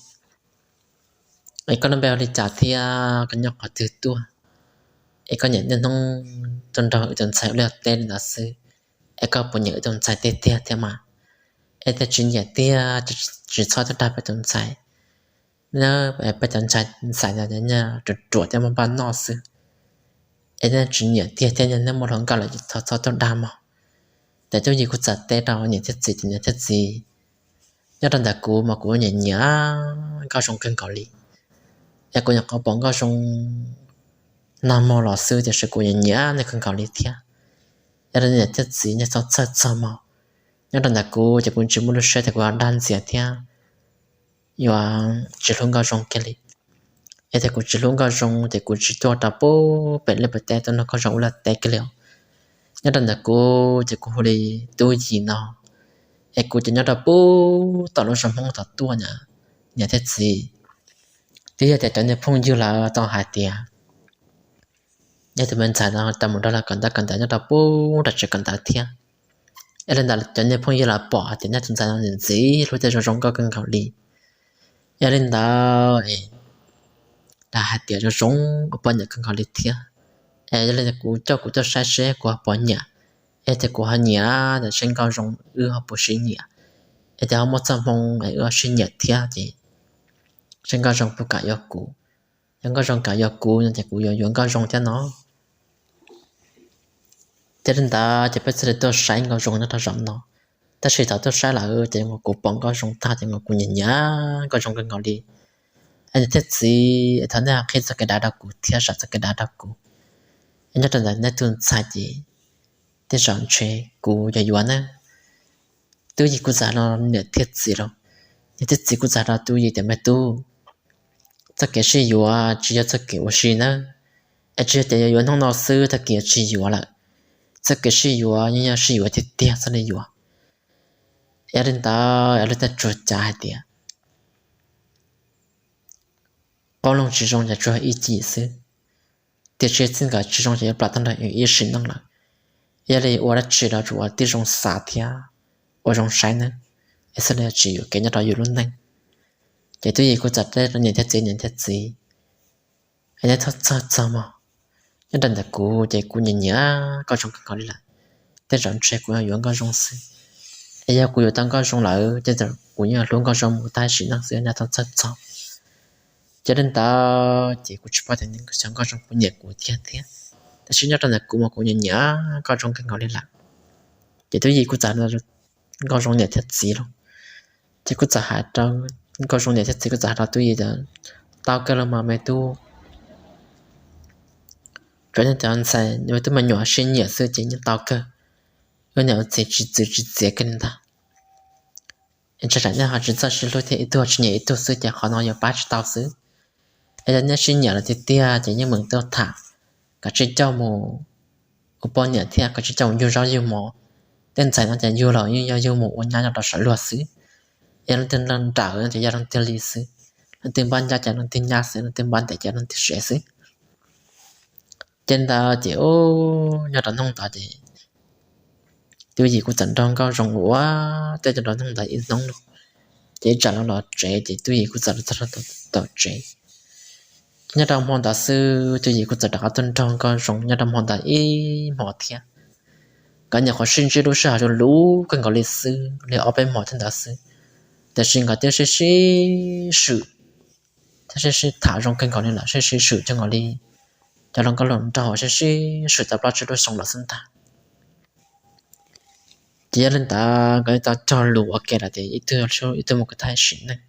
es koj lub npe hu li cas thiab koj nyob qhov twg tuaj? Es koj niaj hnub tuaj nrog wb tus ntxhais ua liaj teb li ntawd xwb, es koj puas nyiam wb tus ntxhais tiag tiag thiab mas? Es thiaj tsis nyiam tiag, tsis txhob tuaj dag peb tus ntxhais. Peb cov ntxhais xav tias ruam ruam thiab muaj npaj noj xwb. Es thiaj tsis nyiam tiag thiab, niaj hnub muaj hluas nkauj lawm ces txhob txhob tuaj dag mog. Ces Tub Yis kuj txawm teb rau niam thiab txiv tias, Niam thiab txiv, nyob rau ntawm kuv mas kuv nyiam nyiam Nkauj Zoo kawg nkaus li. Es kuv nyuam qhuav pom Nkauj Zoo nag hmo los xwb tiam sis kuv nyiam nyiam nws kawg nkaus li thiab. Yog li niam thiab txiv nej txhob txhawj txog mog. Nyob rau ntawm kuv ces kuv tsis muaj lub siab tias kuv yuav dag ntxias thiab yuav tsis hlub Nkauj Zoo kiag li. Es tias kuv tsis hlub Nkauj Zoo ces kuv tsis tuaj rau pub pem liaj pem teb tuaj nrog Nkauj Zoo ua liaj teb kiag li os. Nyob rau ntawm kuv ces kuv hu li Tub Yis no, es kuv ces nyob rau pub tom lub zos Hmoob tod tuaj na, niam thiab txiv. Twb yog tias cov niag phooj ywg lawv tau hais tias nej tus me ntxhais no tau mus nrog lawv kawm ntawv kawm ntawv nyob rau pub nram tsev kawm ntawv thiab. Yog li ntawd cov niag phooj ywg lawv pom hais tias nej tus ntxhais no ntxim hlub thiab zoo zoo nkauj kawg nkaus li. Yog li ntawd lawv hais tias zoo zoo ua poj niam kawg nkaus li thiab. Es yog li kuv coj kuv tuaj saib seb kuv ho puas nyiam. Es tias kuv ho nyiam, seb Nkauj Zoo wb ho puas sib nyiam. Es tias ho muaj txoj hmoo es wb ho sib nyiam thiab ces seb Nkauj Zoo puas kam yuav kuv. yog Nkauj Zoo kam yuav kuv no ces kuv yuav yuav Nkauj Zoo thiab no. Ces li ntawd ces peb thiaj li tuaj saib Nkauj Zoo nyob rau zaum no. Tab sis thaum tuaj saib lawm ces kuv pom Nkauj Zoo tag ces kuv nyiam nyiam Nkauj Zoo kawg nkaus li. Es niam thiab txiv, thov nej ho qhib txoj kev dav rau kuv thiab zam txoj kev dav rau kuv. Es nyob rau ntawm nej tus ntxhais ces tej zaum ntshe kuv yuav yuav na. Tub Yis kuj txawm hais rau niam thiab txiv lawm, niam thiab txiv kuj txawm hais rau Tub Yis tias, me tub, txoj kev sib yuav tsis yog txoj kev ua si nawb, es tsis yog tias yuav yuav hnub no xwb tag kis tsis yuav lawm. Txoj kev sib yuav yeej yog sib yuav tiag tiag txoj li yuav. Yog li ntawd luag tej tsuas cav hais tias qoob loo tsis zoo ces tsuas ib cim xwb, tiam sis txij nkawm tsis zoo ces yuav plam tag nrho ib sim neej lawm. Yog li ua dab tsi los tsuas ua tib zoo xav thiab ua zoo saib nawb, es xwb li tsis yuam kev nyob rau yus lub neej. Ces Tub Yis kuj txawm teb rau niam thiab txiv, niam thiab txiv, es nej txhob txhawj txog mog. Nyob rau ntawm kuv ces kuv nyiam nyiam Nkauj Zoo kawg nkaus li lawm. Tej zaum ntshe kuv yuav yuav Nkauj Zoo xwb. Es yog kuv yuav tau Nkauj Zoo lawm ces kuv yeej yuav hlub Nkauj Zoo mus tag sim neej xwb, nej txhob txhawj txog. Ces li ntawd ces kuv tsis paub tias xyov Nkauj Zoo puas nyiam kuv tiag thiab, tab sis nyob rau ntawm kuv mas kuv nyiam nyiam Nkauj Zoo kawg nkaus li lawm. Ces Tub Yis kuj txawm, Nkauj Zoo niam thiab txiv los, ces kuj txawm hais rau, Nkauj Zoo niam thiab txiv kuj txawm hais rau Tub Yis tias, tau kawg los mas me tub, tsuas yog cov ntxhais me tub me nyuam sib nyiam xwb ces yeej tau kawg. Wb niam wb txiv tsis txwv tsis txiav kiag li ntag. Es tsam nej ho tsis txawj sib hlub thiab ib tug tsis nyiam ib tug xwb ces qhov no yuav pab tsis tau xwb. Es yog nej sib nyiam lawm tiag tiag ces yeej meem tuaj tham, kav tsij coj mus ua poj niam thiab kav tsij coj mus yug zaub yug mov. Tej ntxhais no ces yug los yeej yog yug mus ua nyab nyob rau saum luag xwb. Es leej twg nrawm ces yog leej twg li xwb, leej twg npab nyab ces leej twg nyab xwb, leej twg npab ntev ces leej twg sev xwb. Ces ntawd ces nyob rau hnub ntawd ces Tub Yis kuj txawm nrog Nkauj Zoo ua teb nyob rau hnub ntawd ib hnub los, ces ib tsam los los tsev ces Tub Yis kuj txawm los txog rau tom tsev. Nyob rau hmo ntawd xwb Tub Yis kuj txawm rov qab tuaj nrog Nkauj Zoo nyob rau hmo ntawd ib hmo thiab. Nkawd nyuam qhuav sib ntsib lub sij hawm luv kawg nkaus li xwb li ob peb hmo thiab ntawd xwb, tiam sis nkawd twb sib sib swm thiab sib sib tham zoo kawg nkaus li lawm, sib sib swm kawg nkaus li cov hluas nkauj hluas nraug, sib sib swm tau plaub tsib lub xyoo lawm xwb ntag. Ces yog li ntawd nkawd tau cog lus ua ke lawm tias ib tug ib tug mus kwv tag sim neej,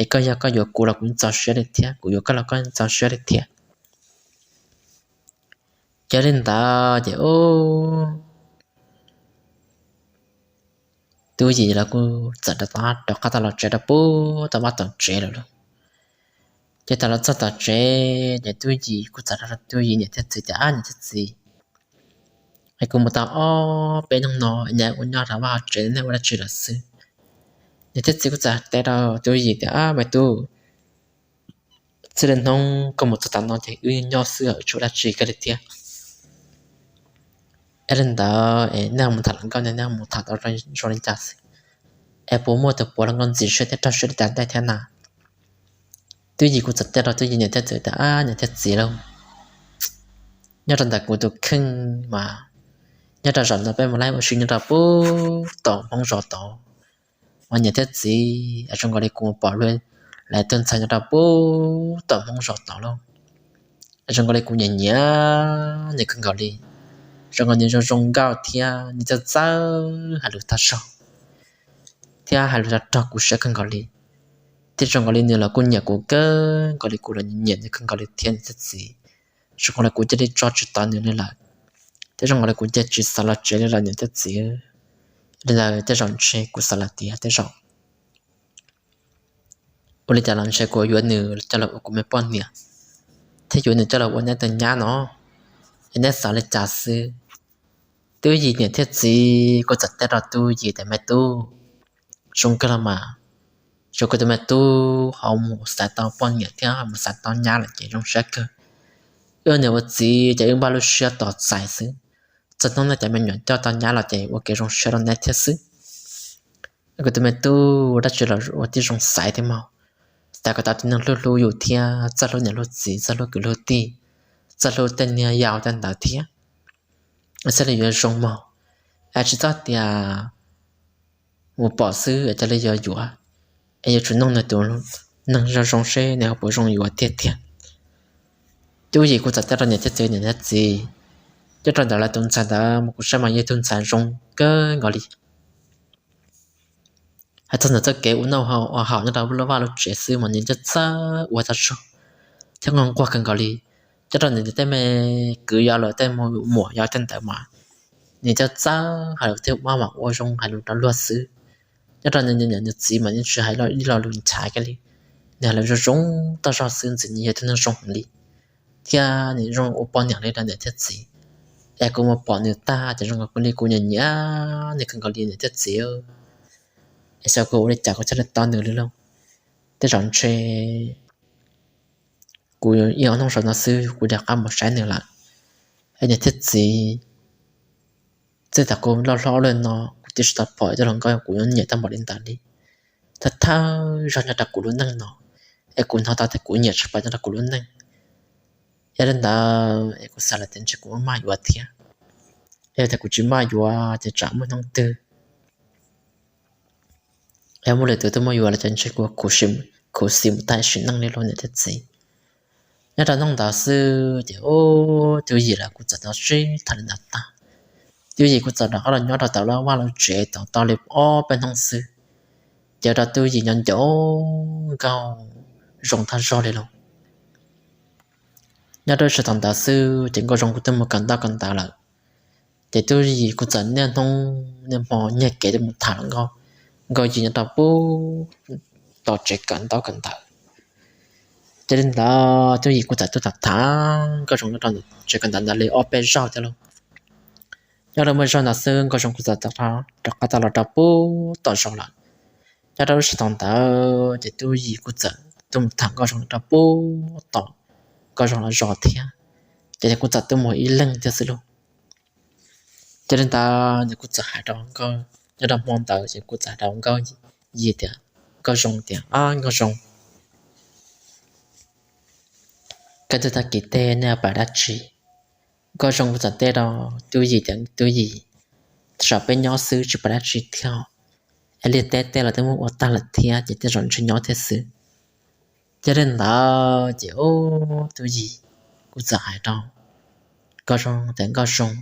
es koj yog koj yuav kuv los kuv txaus siab li thiab, kuv yuav koj los koj txaus siab li thiab. Ces yog li ntawd ces Tub Yis los kuj txawm rov qab tau los tsev rau puag tom vaj tom tsev lawm lauj. Ces thaum los txog tom tsev ces Tub Yis kuj txawm rau Tub Yis niam thiab txiv tias, ab niam thiab txiv, es kuv mus tau ob peb hnub no es ua nyob rau vaj hauv tsev nej ua dab tsi lawm xwb? Niam thiab txiv kuj txawm teb rau Tub Yis tias, ab me tub, txij li hnub koj mus txog tav no ces wb nyob xwb tsis ua dab tsi kiag li thiab. Es li ntawd es nej mus tham hluas nkauj ne nej mus tham tau zoo li cas xwb? Es puas muaj tus puav hluas nkauj ntxim siab thiab raug siab li cas ntej thiab na? Tub Yis kuj txawm teb rau Tub Yis niam thiab txiv tias, ab niam thiab txiv lauj, nyob rau ntawm kuv tus kheej mas nyob rau zaum no peb mus laij ua si nyob rau puag tom Hmoob zos tod, mas niam thiab txiv, zoo nkaus li kuv mus pom lawv tus ntxhais nyob rau puag tom Hmoob zos tod lauj. Zoo nkaus li kuv nyiam nyiam nws kawg nkaus li. Zoo nkaus nws zoo zoo nkauj thiab nws txawj txawj hais lus tag zog thiab hais lus rog rog kuv siab kawg nkaus li. Thiab zoo nkaus li nws los kuj nyiam kuv kawg nkaus li, kuv los nyiam nws kawg nkaus li thiab niam thiab txiv. Zoo nkaus li kuv cia li tso tsis tau nws li lawm, thiab zoo nkaus li kuv cia tsis xav los tsev li lawm niam thiab txiv. Li ntawd tej zaum ntshe kuv xav lawm tias tej zaum ua li cas los ntshe kuv yuav nws coj los ua kuv me poj niam, thiab yuav nws coj los ua neb tus nyab no, es neb xav li cas xwb? Tub Yis niam thiab txiv kuj txawm teb rau Tub Yis tias, me tub, zoo kawg los mas, yog kuv tus me tub ho mus xaiv tau poj niam thiab mus xaiv tau nyab lawm ces zoo siab kawg. Wb ua niam ua txiv ces wb npaj lub siab tos txais xwb, txog hnub neb cov me nyuam coj tau nyab los ces ua kev zoo siab rau neb thiab xwb. Kuv tus me tub, dab tsi los ua tib zoo xaiv thiab mog, xaiv kom tau tus neeg hlub hlub yus thiab txawj hlub niam hlub txiv, txawj hlub kwv hlub tij, txawj hlub tej niag yau tej ntawd thiab. Xws li yuav zoo mog, es tsis txhob tias mus pom xwb es cia li yuav yuav, es yuav tsum noog nws tus neeg zoo zoo seb nws ho puas zoo yuav tiag tiag. Tub Yim kuj txawm teb rau niam thiab txiv, niam thiab txiv, coj rau ntawm lawv tus ntxhais ntawd mus kuv saib mas yog tus ntxhais zoo kawg nkaus li. Hais txog ntawm txoj kev ua noj ua haus nyob rau lub vaj lub tsev xwb mas nws coj txawj ua tag zog thiab nquag nquag kawg nkaus li. Coj rau nws tej me kwv yau los tej muam yau tej ntawd mas nws coj txawj hais lus thiab ua maj mam ua zoo hais lus rau luag xwb. Nyob rau nws niam nws txiv mas yeej tsis hais ib lo lus nchav kiag li. Nws hais lus zoo zoo tag zog xwb ntxim nws yog tus neeg zoo heev li. Thiab nws zoo ua poj niam li rau niam thiab txiv. Es kuv mus pom nws tag ces zoo nkaus li kuv nyiam nyiam nws kawg nkaus li niam thiab txiv. Es xyov kuv ua li cas kuv thiaj li tau nws li lauj. Tej zaum ntshe kuv ib ob hnub saum no xwb kuv rov qab mus saib nws lawm. Es niam thiab txiv, txij thaum kuv loj hlob los no kuv twb tsis tau pom ib tug hluas nkauj kuv nyiam tau npaum li ntawd li. Thawj thawj zaug nyob rau kuv lub neej no, es kuv hnov tau tias kuv nyiam tshaj plaws nyob rau kuv lub neej. Yog li ntawd es kuv xav lawm tias ntshe kuv muaj maj yuav thiab. Yog tias kuv tsis maj yuav ces tsam muaj hnub twg es muaj lwm tus tuaj muab yuav lawm ces ntshe kuv khuv xim mus tag sim neej li lauj niam thiab txiv. Nyob rau hnub ntawd xwb ces ub, Tub Yim lawv kuj txawm tau sib tham li ntawd tag. Tub Yim kuj txawm rov qab los nyob rau tom lawv vaj lawv tsev tau tau li ob peb hnub xwb, ces ua rau Tub Yim nco nco Nkauj Zoo tag zog li lauj. Nyob rau sij hawm thaum ntawd xwb ces Nkauj Zoo kuj twb mus kawm ntaub kawm ntawv lawm. Ces Tub Yim kuj txawm niaj hnub niaj hmo nyiag kev tuaj mus tham Nkauj, Nkauj Yim nyob rau pem tom tsev kawm ntaub kawm ntawv. Ces li ntawd Tub Yim kuj txawm tuaj tham tham Nkauj Zoo nyob rau tsev kawm ntawv ntawd li ob peb zaug thiab lauj. Nyob rau muaj zaug ntawd xwb Nkauj Zoo kuj txawm rov qab tau los rau pem tom zos lawm. Nyob rau lub sij hawm ntawd ces Tub Yim kuj txawm tuaj mus tham Nkauj Zoo rau pem tom Nkauj Zoo lawv zos thiab. Ces nws kuj txawm tuaj mus ib leeg thiab xwb lauj. Ces li ntawd nws kuj txawm hais rau Nkauj, nyob rau hmo ntawd ces kuj txawm hais rau Nkauj Yim tias, Nkauj Zoo tias, Ab Nkauj Zoo, kaj ntug tag kis tej nej pais dab tsi? Nkauj Zoo kuj txawm teb rau Tub Yim tias, Tub Yim, tej zaum peb nyob xwb tsis pais dab tsi thiab, es liaj teb tej los twb muab ua tag lawm thiab ces tej zaum ntshe nyob thiab xwb. Ces li ntawd ces ub, Tub Yim kuj txawm hais rau Nkauj Zoo tias, Nkauj Zoo,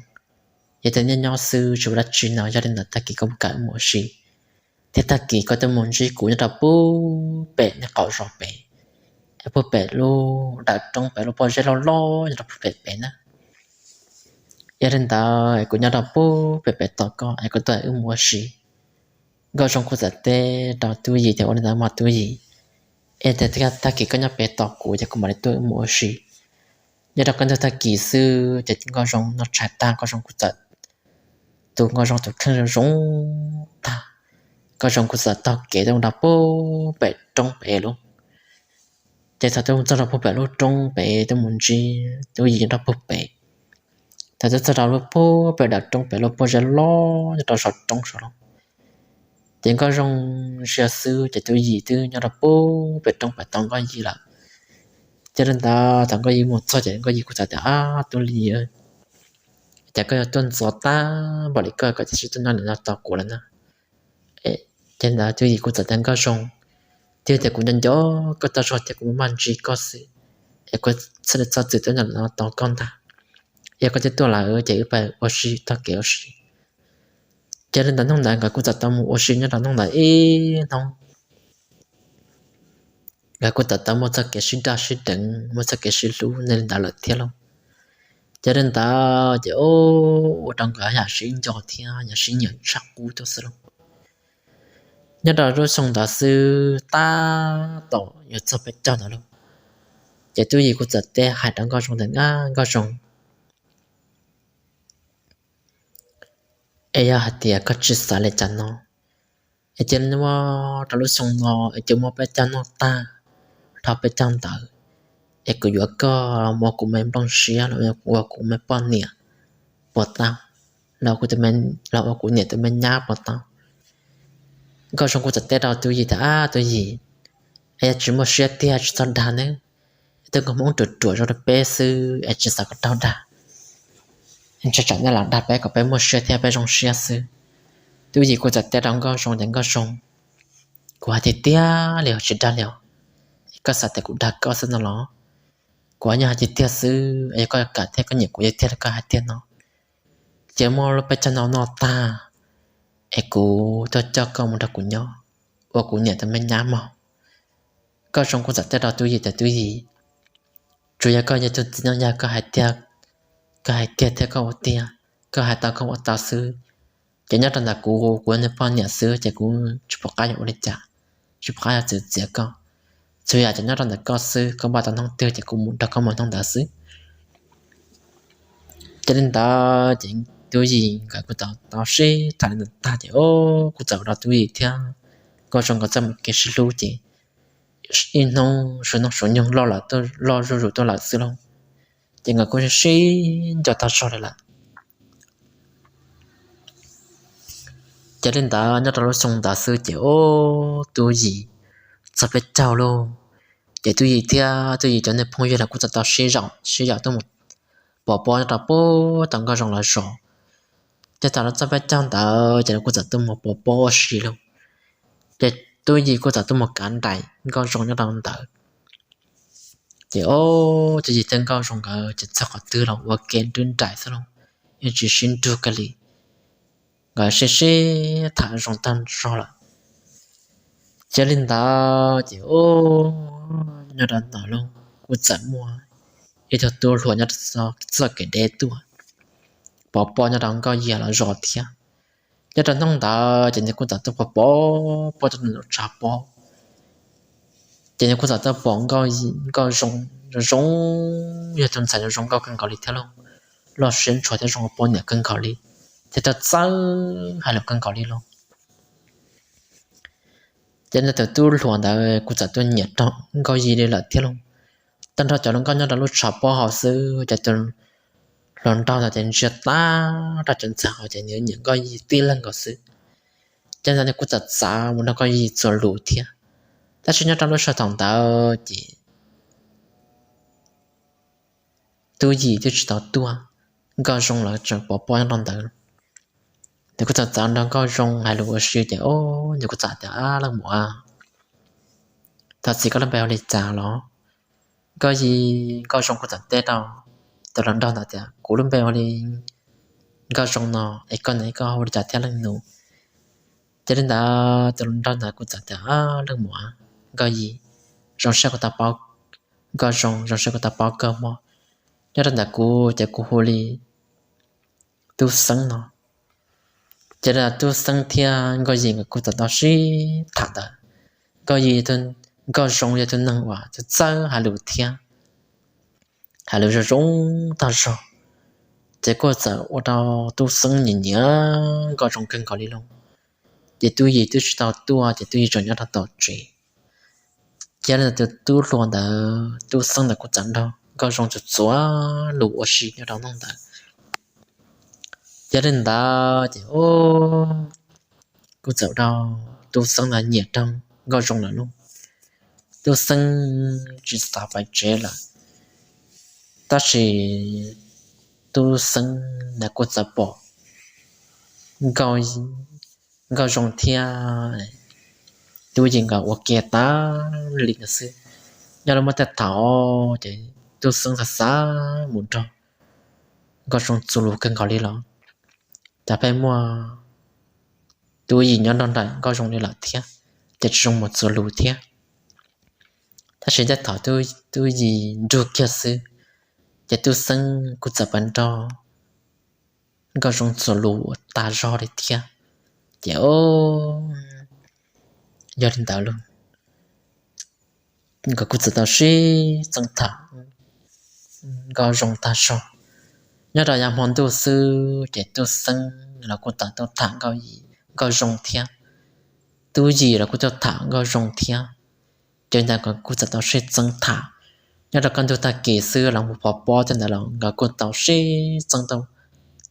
yog tias nej nyob xwb tsis ua dab tsi no yog li ntawd tag kis koj puas kam wb mus ua si, thiab tag kis koj twb mus ntsib kuv nyob rau pem nej qaum zos pem, es puag pem lub dawm roob pem lub pob zeb loj loj nyob rau puag pem pem na. Yog li ntawd kuv nyob rau puag pem pem tos koj es koj tuaj wb mus ua si. Nkauj Zoo kuj txawm teb rau Tub Yim tias, Ua li ntawd mas Tub Yim, es tias tag kis koj nyob pem tos kuv ces kuv mam li tuaj wb mus ua si. Nyob rau kaj ntug tag kis xwb ces Nkauj Zoo noj tshais tag Nkauj Zoo kuj txawm, tus Nkauj Zoo tus kheej zoo zoo tag, Nkauj Zoo kuj txawm taug kev tuaj mus rau puag pem roob pem lauj. Ces thaum twb mus txog rau puag pem lub roob pem twb mus ntsib Tub Yim nyob rau puag pem. Thaum twb txog rau lub puag pem dawm roob pem lub pob zeb loj nyob rau saum roob saud lauj. Ces Nkauj Zoo ntsia xwb ces Tub Yim twb nyob rau puag pem roob pem tos Nkauj Yim lawm. Ces li ntawd thaum Nkauj Yim mus txog ces Nkauj Yim kuj txawm tias, Ab Tub Yim, cas koj yuav tuaj ntxov tag npaum li koj, koj cia li tuaj nyob ntawm no tos kuv lawm na. Ces ntawd Tub Yim kuj txawm tias, Nkauj Zoo, twb tias kuv nco nco koj tag zog tias kuv maj ntsib koj xwb, es kuv thiaj li txhob txwm tuaj nyob ntawm no tos koj ntag. Yog koj twb tuaj lawm ces wb pais ua si txoj kev ua si. Ces li ntawd hnub ntawd nkawd kuj txawm tau mus ua si nyob rau hnub ntawd ib hnub. Nkawd kuj txawm tau muaj txoj kev sib nrog sib deev, muaj txoj kev sib hlub li ntawd lawm thiab lauj. Ces li ntawd ces ua rau nkawd yam sib nco thiab yam sib nyiam tshaj qub tuaj xwb lauj. Nyob rau lub xyoo ntawd xwb tab tom yuav txog peb caug ntawd lauj, ces Tub Yim kuj txawm teb hais rau Nkauj Zoo tias, Nkauj Zoo, es yog hais tias koj tsis xav li cas no, es cia li muab rau lub xyoo no es cia muab peb caug noj tag, dhau peb caug ntawd, es kuv yuav koj mus ua kuv me nplooj siab los ua kuv me poj niam puas tau, los ua kuv niam tus me nyab puas tau? Nkauj Zoo kuj txawm teb rau Tub Yim tias, Ab Tub Yim, es yog tsis muaj siab tiag tsis txhob dag nawb, es tus nkauj Hmoob ruam ruam zoo rau peb xwb es tsis xav kom raug dag, ntshe tsam nej lam dag peb kom peb muaj siab thiab peb zoo siab xwb. Tub Yim kuj txawm teb rau Nkauj Zoo tias, Nkauj Zoo, kuv hais tiag tiag li os, tsis dag li os, es koj xav tias kuv dag koj xwb no los? kuv nyob hais tiag tiag xwb, yog koj kam thiab koj nyiam kuv tiag tiag li koj hais tiag no, ces muab lub peb caug no noj tag es kuv tuaj coj koj mus nrog kuv nyob, ua kuv niam tus me nyab mog. Nkauj Zoo kuj txawm teb rau Tub Yim tias, Tub Yim, tsuas yog koj yog tus txiv neej yog koj hais tiag, koj hais tiag thiab koj ua tiag, koj hais tau koj ua tau xwb. Ces nyob rau ntawm kuv, kuv yog nws poj niam xwb ces kuv tsis pom qab yuav ua li cas, tsis pom qab yuav txwv txiav koj. Txhua yam ces nyob rau ntawm koj xwb, koj npaj tau hnub twg ces kuv mus nrog koj mus hnub ntawd xwb. Ces li ntawd ces Tub Yim nkawd kuj tau tau sib tham li ntawd tag ces o, kuj txawm ua rau Tub Yim thiab Nkauj Zoo nkawd txawj mus kev sib hlub ces ib hnub suav hnub suav nyoog loj lawm, loj zuj zus tuaj lawm xwb lauj. Ces nkawd kuj sib nco tag zog li lawm. Ces li ntawd nyob rau lub xyoo ntawd xwb ces o, Tub Yim txog peb caug lauj. Ces Tub Yim thiab Tub Yim cov niag phooj ywg los kuj txawm tau sib zam sib zam tuaj mus pov pob nyob rau puag tom Nkauj Zoo lawv zos. Ces thaum lawv txog peb caug ntawd ces lawv kuj txawm tuaj mus pov pob ua si lauj. Ces Tub Yim kuj txawm tuaj mus kav nraim Nkauj Zoo nyob rau ntawd. Ces o, Tub Yim thiab Nkauj Zoo nkawd ces txog qhov twg los ua ke nrub nraim xwb lauj, yeej tsis sib nrug kiag li. Nkawd sib sib tham zoo tag zog lawm. Ces li ntawd ces o, nyob rau ntawd lauj kuj txawm muaj ib tug tub hluas nyob rau txoj kev deb tuaj pov pob nyob rau Nkauj Yim lawv zos thiab. Nyob rau hnub ntawd ces nws kuj txawm tuaj pov pob rau lub tshav pob. Ces nws kuj txawm tuaj pom Nkauj Zoo zoo, yog tus ntxhais zoo zoo nkauj kawg nkaus li thiab lauj, loj siab ntshua thiab zoo poj niam kawg nkaus li, thiab txawj txawj hais lus kawg nkaus li lauj. Ces nws tus tub hluas ntawd kuj txawm tuaj nyiam rau Nkauj Yim li lawm thiab lauj. Tag nrho cov hluas nkauj nyob rau lub tshav pob hauv xwb ces tus hluas nraug ntawd ces ntsia tag rau cov ntxhais hauv ces nws nyiam Nkauj Yim tib leeg nkaus xwb. Ces ntawd nws kuj txawm txav mus nrog Nkauj Yim txuas lus thiab. Tab sis nyob rau lub sij hawm thaum ntawd ces Tub Yim twb tsis tau tuaj, Nkauj Zoo lawv tseem pov pob nyob rau ntawd. Nws kuj txawm txav nrog Nkauj Zoo hais lus ua si ces o, nws kuj txawm tias, Ab leej muam, thov txim, koj lub npe hu li cas los? Nkauj Yim, Nkauj Zoo kuj txawm teb rau tus hluas nraug ntawd tias, Kuv lub npe hu li Nkauj Zoo no, es koj ne, koj hu li cas thiab leej nus? Ces li ntawd tus hluas nraug ntawd kuj txawm tias, Ab leej muam Nkauj Yim, zoo siab kuv tau paub, Nkauj Zoo, zoo siab kuv tau paub koj mog. Nyob rau ntawm kuv ces kuv hu li Tub Xeeb no. Ces Tub Xeeb thiab Nkauj Yim nkawd kuj txawm tau sib tham ntawd. Nkauj Yim, Nkauj Zoo yog tus neeg uas txawj txawj hais lus thiab hais lus zoo zoo tag zog, ces kuj txawm ua rau Tub Xeeb nyiam nyiam Nkauj Zoo kawg nkaus li lauj. Ces Tub Yim twb tsis tau tuaj ces Tub Yim tseem nyob rau tom tsev. Ces li ntawd tus tub hluas ntawd, Tub Xeeb ntawd kuj txawm nrog Nkauj Zoo txuas txuas lus ua si nyob rau hnub ntawd. Ces li ntawd ces kuj txawm ua rau Tub Xeeb ntawd nyiam rau Nkauj Zoo lawm lauj. Tub Xeeb tsis xav pais tsev lawm, tab sis Tub Xeeb ntawd kuj txawm pom Nkauj Zoo thiab Tub Yim nkawd ua ke tas li ntawd xwb. Nyob rau muaj tej thaum ces Tub Xeeb xav xav mus nrog Nkauj Zoo txuas lus kawg nkaus li los, cas pheej muaj Tub Yim nyob nrog nraim Nkauj Zoo li lawm thiab, ces tsis zoo mus txuas lus thiab. Tab sis tej thaum Tub Yim nrug kiag xwb, ces Tub Xeeb kuj txawm pais nrog Nkauj Zoo txuas lus ua tag zog li thiab. Ces yog li ntawd lauj, nkawd kuj txawm tau sib txeeb tham Nkauj Zoo tag zog. Nyob rau yav hmo ntuj xwb ces Tub Xeeb los kuj tau tuaj tham Nkauj Yim, Nkauj Zoo thiab, Tub Yim los kuj tuaj tham Nkauj Zoo thiab. Ces ntawd nkawd kuj txawm tau sib txeeb tham. Nyob rau kaj ntug tag kis xwb los mus pov pob tej ntawd los nkawd kuj tau sib txeeb tau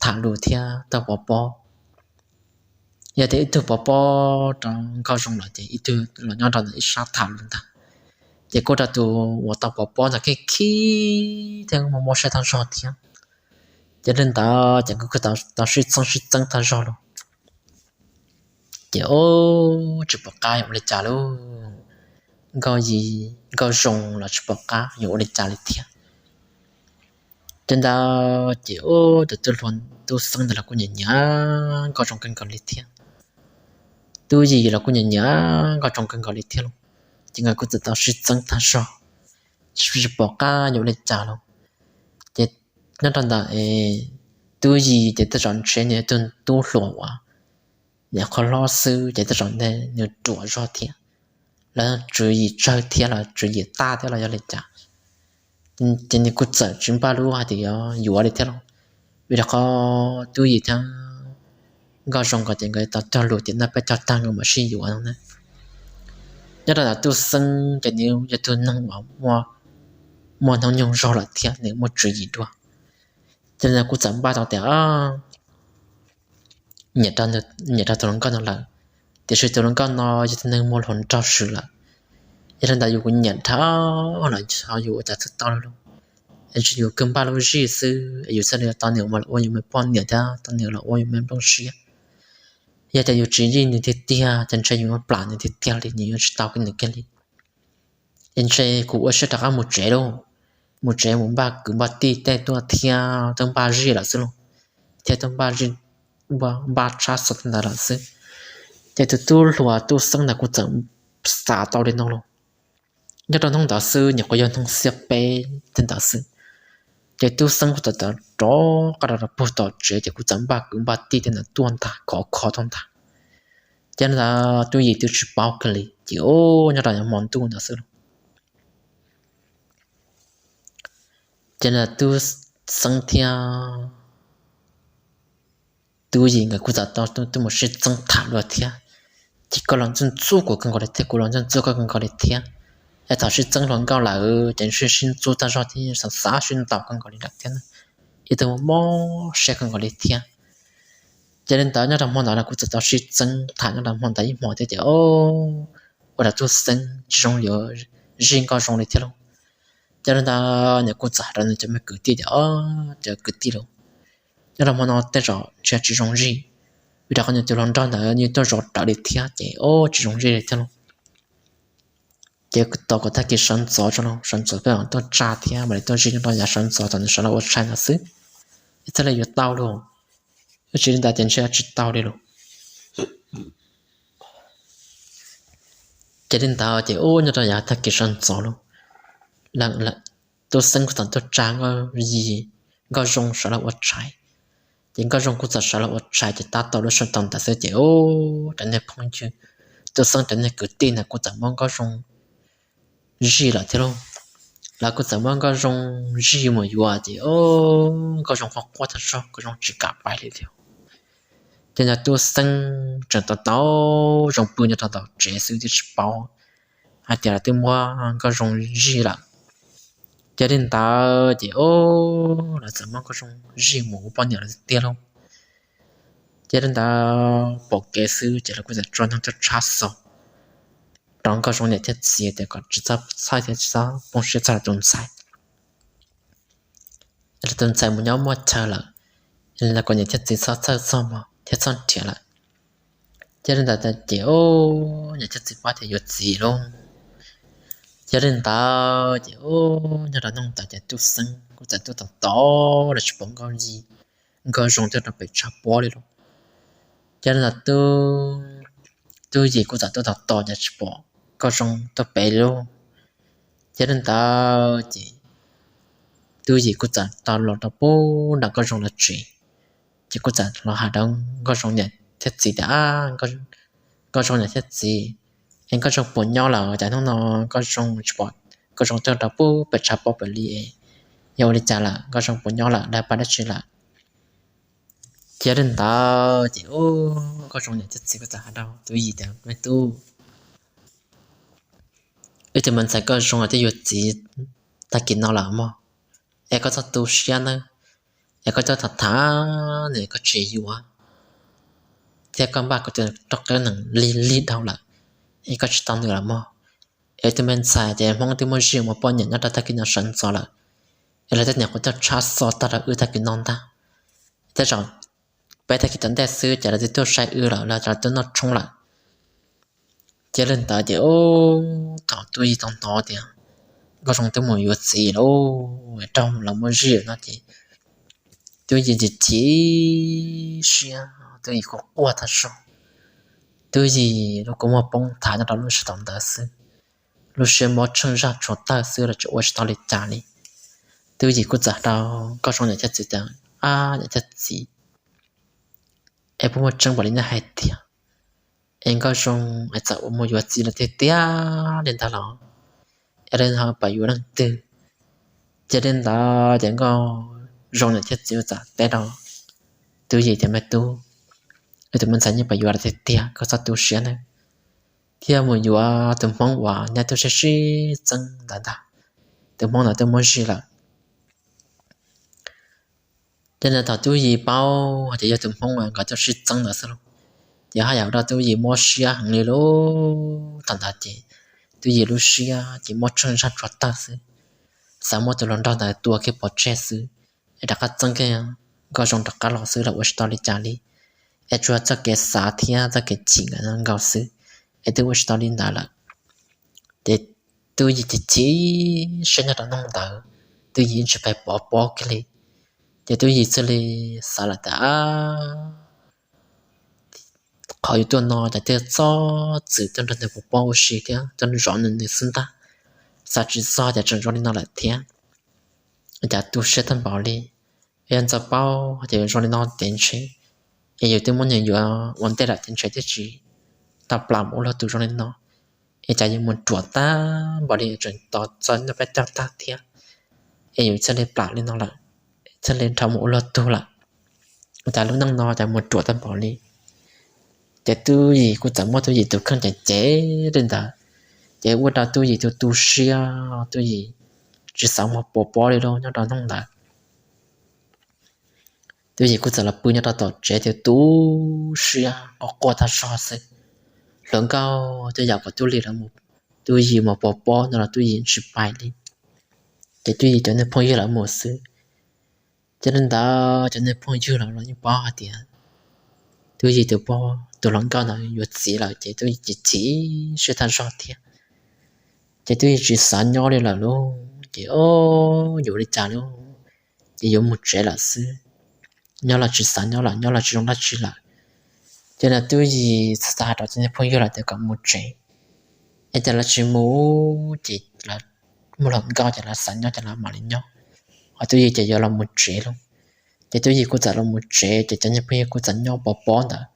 tham lus thiab tau pov pob. Yog tias ib tug pov pob rau Nkauj Zoo lawm ces ib tug los nyob rau ntawm ib sab tham lus ntag. Ces kuj rau tus uas tau pov pob ntawd khib khib thiab mob mob siab tag zog thiab. Ces li ntawd ces nkawd kuj tau sib txeeb sib txeeb tag zog lauj. Ces o, tsis pom qab yuav ua li cas lauj, Nkauj Yim Nkauj Zoo los tsis pom qab yuav ua li cas li thiab. Ces ntawd ces tus tub hluas tub xeeb ntawd los kuj nyiam nyiam Nkauj Zoo kawg nkaus li thiab. Tub Yis los kuj nyiam nyiam Nkauj Zoo kawg nkaus li thiab lauj. Ces nkawd kuj txawm tau sib txeeb tag zog, tsis pom qab yuav ua li cas lauj. Ces nyob rau ntawd es Tub Yis ces tej zaum ntshe nws yog tus tub hluas uas nyuam qhuav hlob xwb ces tej zaum nws ruam zog thiab, los tswv yim tsawg thiab los tswv yim tag thiab los yog li cas. Ces nws kuj txawm tsis npaj lub hais tias yuav yuav li thiab lauj. Vim rau qhov Tub Yis thiab Nkauj Zoo nkawd ces nkawd tau cog lus tias no peb cog tag nkawd mam sib yuav no na. Nyob rau ntawm Tub Xeeb ces nws yog tus neeg uas muaj hnub nyoog zog lawm thiab nws muaj tswv yim dua. Ces nws kuj txawm npaj tau tias nyiam rau tus hluas nkauj no lawm, tiam sis tus hluas nkauj no yog tus neeg muaj hluas nraug swm lawm. Yog li ntawd yus kuj nyiam dhau los ho yus ua cas txawj tau lauj. Es ntshe yus kawg npaj lub zij xwb es yus thiaj li tau nws los ua yus me poj niam thiab tau nws los ua yus me nplooj siab. Yog tias yus tsis zij nws tiag tiag ces ntshe yus yuav plam nws tiag tiag li, nws yuav tsis tau nws kiag li. Es ntshe kuv ua siab rov qab mus tsev lauj, mus tsev mus npaj kwv npaj tij tej tuaj thiab tuaj npaj zij lawm xwb lauj, thiab tuaj npaj zij, npaj tshab xov ntawd lawm xwb. Ces tus tub hluas Tub Xeeb ntawd kuj txawm xav tau li no lauj. Nyob rau hnub ntawd xwb nyuam qhuav yog hnub xiab peb tej ntawd xwb, ces Tub Xeeb kuj txawm rov qab rau rau puag tom tsev ces kuj txawm npaj kwv npaj tij tej ntawd tuaj ntag khov kho tuaj ntag. Ces ntawd Tub Yis twb tsis paub kiag li ces nyob rau hmo ntuj ntawd xwb lauj. Ces ntawd Tub Xeeb thiab Tub Yis nkawd kuj txawm tau tuaj mus sib txeeb tham dua thiab. Ces koj los ntxub ntxub kuv kawg nkaus li thiab kuv los ntxub ntxub koj kawg nkaus li thiab. Es thaum sib txeeb hluas nkauj lawm ces sib sib ntxub tag zog thiab xav xav sib ntaus kawg nkaus li lawm thiab, ib tug mob siab kawg nkaus li thiab. Ces li ntawd nyob rau hmo ntawd los kuj txawm tau sib txeeb tham nyob rau hmo ntawd ib hmos thiab ces ua rau Tub Xeeb tsis zoo yuav zij Nkauj Zoo li thiab lauj. Ces li ntawd nws kuj txawm hais rau nws cov me kwv tij tias, cov kwv tij lauj, nyob rau hmo no tej zaum ntshe tsis zoo zij, vim rau qhov nws tus hluas nraug ntawd nws tuaj zov rawv li thiab ces tsis zoo zij li thiab lauj. Ces tos kom tag kis sawv ntxov tso lauj, sawv ntxov peb mam tuaj tsa thiab mam li tuaj zij nyob rau yav sawv ntxov thaum nws sawv los ua tshais ntawd xwb, thiaj li yuav tau lauj. Yog tsis li ntawd ces ntshe tsis tau li lauj. Ces li ntawd ces nyob rau yav tag kis sawv ntxov lauj, Tub Xeeb kuj txawm tuaj tsa Nkauj Zoo sawv los ua tshais. Ces Nkauj Zoo kuj txawm sawv los ua tshais ces tab tom lub sij hawm thaum ntawd xwb ces cov niag phooj ywg, Tub Xeeb cov niag kwv tij ntawd kuj txawm muab Nkauj Zoo zij lawm thiab lauj. Lawv kuj txawm muab Nkauj Zoo zij mus yuav ces Nkauj Zoo quaj quaj tag zog, Nkauj Zoo tsis kam pais li thiab. Ces ntawd Tub Xeeb tseem tau tau zoo pw nyob rau tom tsev xwb twb tsis paub hais tias lawv twb muab Nkauj Zoo zij lawm. Ces li ntawd ces lawv txawm muab Nkauj Zoo zij mus ua poj niam lawm tiag lauj. Ces li ntawd pom kev xwb ces lawv kuj txawm tso neeg tuaj tshab xov rau Nkauj Zoo niam thiab txiv tias kom tsis txhob txhawj thiab tsis txhob poob siab txog lawv tus ntxhais. Lawv tus ntxhais mus nyob muaj chaw lawm, yog li ntawd kom niam thiab txiv txhob txhawj txog mog thiab txhob nrhiav lawm. Ces li ntawd ces niam thiab txiv paub tias yuav txiv lauj. Ces li ntawd ces nyob rau hnub ntawd ces Tub Xeeb kuj txawm tuaj tos tos los tsis pom Nkauj Zoo tuaj rau pem tshav pob li lauj. Ces li ntawd Tub Yis kuj txawm tuaj tos tos ces tsis pom Nkauj Zoo tuaj pem li lauj. Ces li ntawd ces Tub Yis kuj txawm tau los rau pem nram Nkauj Zoo lawv tsev. Ces kuj txawm los hais rau Nkauj Zoo niam thiab txiv tias, Nkauj Zoo niam thiab txiv, es Nkauj Zoo puas nyob lawm? Cas hnub no Nkauj Zoo tsis pom Nkauj Zoo tuaj rau pem tshav pob pem li, yog ua li cas lawm? Nkauj Zoo puas nyob lawm, lawv pab dab tsi lawm? Ces li ntawd ces Nkauj Zoo niam thiab txiv kuj txawm hais rau Tub Yis tias, Me tub, wb tus me ntxhais Nkauj Zoo twb yuav txiv tag kis no lawm mog, es koj txhob tu siab nawb, es koj txhob tham tham nws, koj tsis yuav, thiab koj npaj kuv tus roj qeeb nees lig lig dhau lawm, es koj tsis tau nws lawm mog. Es tus me ntxhais ces Hmoob twb muab zij mus poj niam nyob rau tag kis no sawv ntxov lawm, es lawv tej niam qhuav tuaj tshab xov tag rau wb tag kis no ntag. Tej zaum peb tag kis tom ntej xwb ces lawv twb tuaj saib wb lawm los lawv twb noj tshoob lawm. Ces li ntawd ces thaum Tub Yis tau hnov tias Nkauj Zoo twb mus yuav txiv lawm, raug lawv muab zij no ces Tub Yis chim chim siab, Tub Yis kuj quaj tag zog. Tub Yis lub kua muag poob nthav nyob rau lub sij hawm ntawd xwb, lub siab mob tsheej zaj tsuag tawg xwb los tsis ua tsis tau li cas li. Tub Yis kuj txawm hais rau Nkauj Zoo niam thiab txiv tias, Ab niam thiab txiv, es puas muaj tseeb npaum li nej hais tiag? Es Nkauj Zoo es txawm uas mus yuav txiv lawm tiag tiag li ntawd los? Es li ntawd pom yuav leej twg? Ces li ntawd ces Nkauj Zoo niam thiab txiv txawm teb rau Tub Yis tias, Me tub, wb tus me ntxhais yeej pom yuav lawm tiag tiag, koj txhob tu siab nawb. Thiab mus yuav tus Hmoob uas neb tuaj sib sib txeeb ntawd ntag, tus Hmoob ntawd twb muab zij lawm. Ces thaum Tub Yis paub hais tias yog tus Hmoob uas nkawd tuaj sib txeeb ntawd xwb lauj, ces haj yam ua rau Tub Yis mob siab heev li lauj. Thaum ntawd ces Tub Yis lub siab ces mob tsheej zaj tsuag tawg xwb, xav muab tus hluas nraug ntawd tua kiag pov tseg xwb, es rov qab txeeb kiag Nkauj Zoo rov qab los xwb los ua tsis tau li cas li. Es tsuas txoj kev xav thiab txoj kev chim nkawd nkaus xwb, es twb ua tsis tau li ntawd lawm. Ces Tub Yis chim chim siab nyob rau hnub ntawd, Tub Yis yeej tsis pais pov pob kiag li. Ces Tub Yis thiaj li xav lawm tias, Qhov yus tuaj no ces thiaj txhob txwm tuaj nrog nws pov pob ua si thiab tuaj zov nws xwb ntag. Xav tsis txog ces tseem zoo li no lawm thiab. Cas tu siab tag npaum li. Yog ntxov paub ces yuav zoo li no ces ntshe, es yus twb muab nws yuav ua ntej lawm ces ntshe twb tsis tau plam mus ua luag tug zoo li no. Es cas yuav mus ruam tag npaum li, tseem tos txog noj peb caug tag thiab, es yus thiaj li plam li no lawm, thiaj li nrho mus ua luag tug lawm. Cas lub neej no cas mus ruam tag npaum li. Ces Tub Yis kuj txawm muab Tub Yis tus kheej cem cem li ntawd, ces ua rau Tub Yis tu tu siab, Tub Yis tsis xav mus pov pob li lauj nyob rau hnub ntawd. Tub Yis kuj txawm los pw nyob rau tom tsev tu tu siab quaj quaj tag zog xwb. Hluas nkauj thiaj yaum kom Tub Yis los, Tub Yis mus pov pob no los Tub Yis tsis pais li. Ces Tub Yis cov niag phooj ywg lawv mus xwb. Ces li ntawd cov niag phooj ywg lawv los yeej paub hais tias Tub Yis tus pog tus hluas nkauj ntawd yuav txiv lawm ces Tub Yis chim chim siab tag zog thiab. Ces Tub Yis tsis xav nyob li lawm lauj, ces o, yuav li cas lauj, ces yuav mus tsev lawm xwb. Nyob los tsis xav nyob lawm, nyob los tsis zoo dab tsi lawm. Ces no Tub Yis txawm hais rau cov niag phooj ywg lawv tias kom mus tsev, es cas lawv tsis mus, ces lawv muaj hluas nkauj ces lawv xav nyob ces lawv mam li nyob, ho Tub Yis ces yuav los mus tsev lauj. Ces Tub Yis kuj txawm los mus tsev, ces cov niag phooj ywg kuj txawm nyob pov pob ntawd.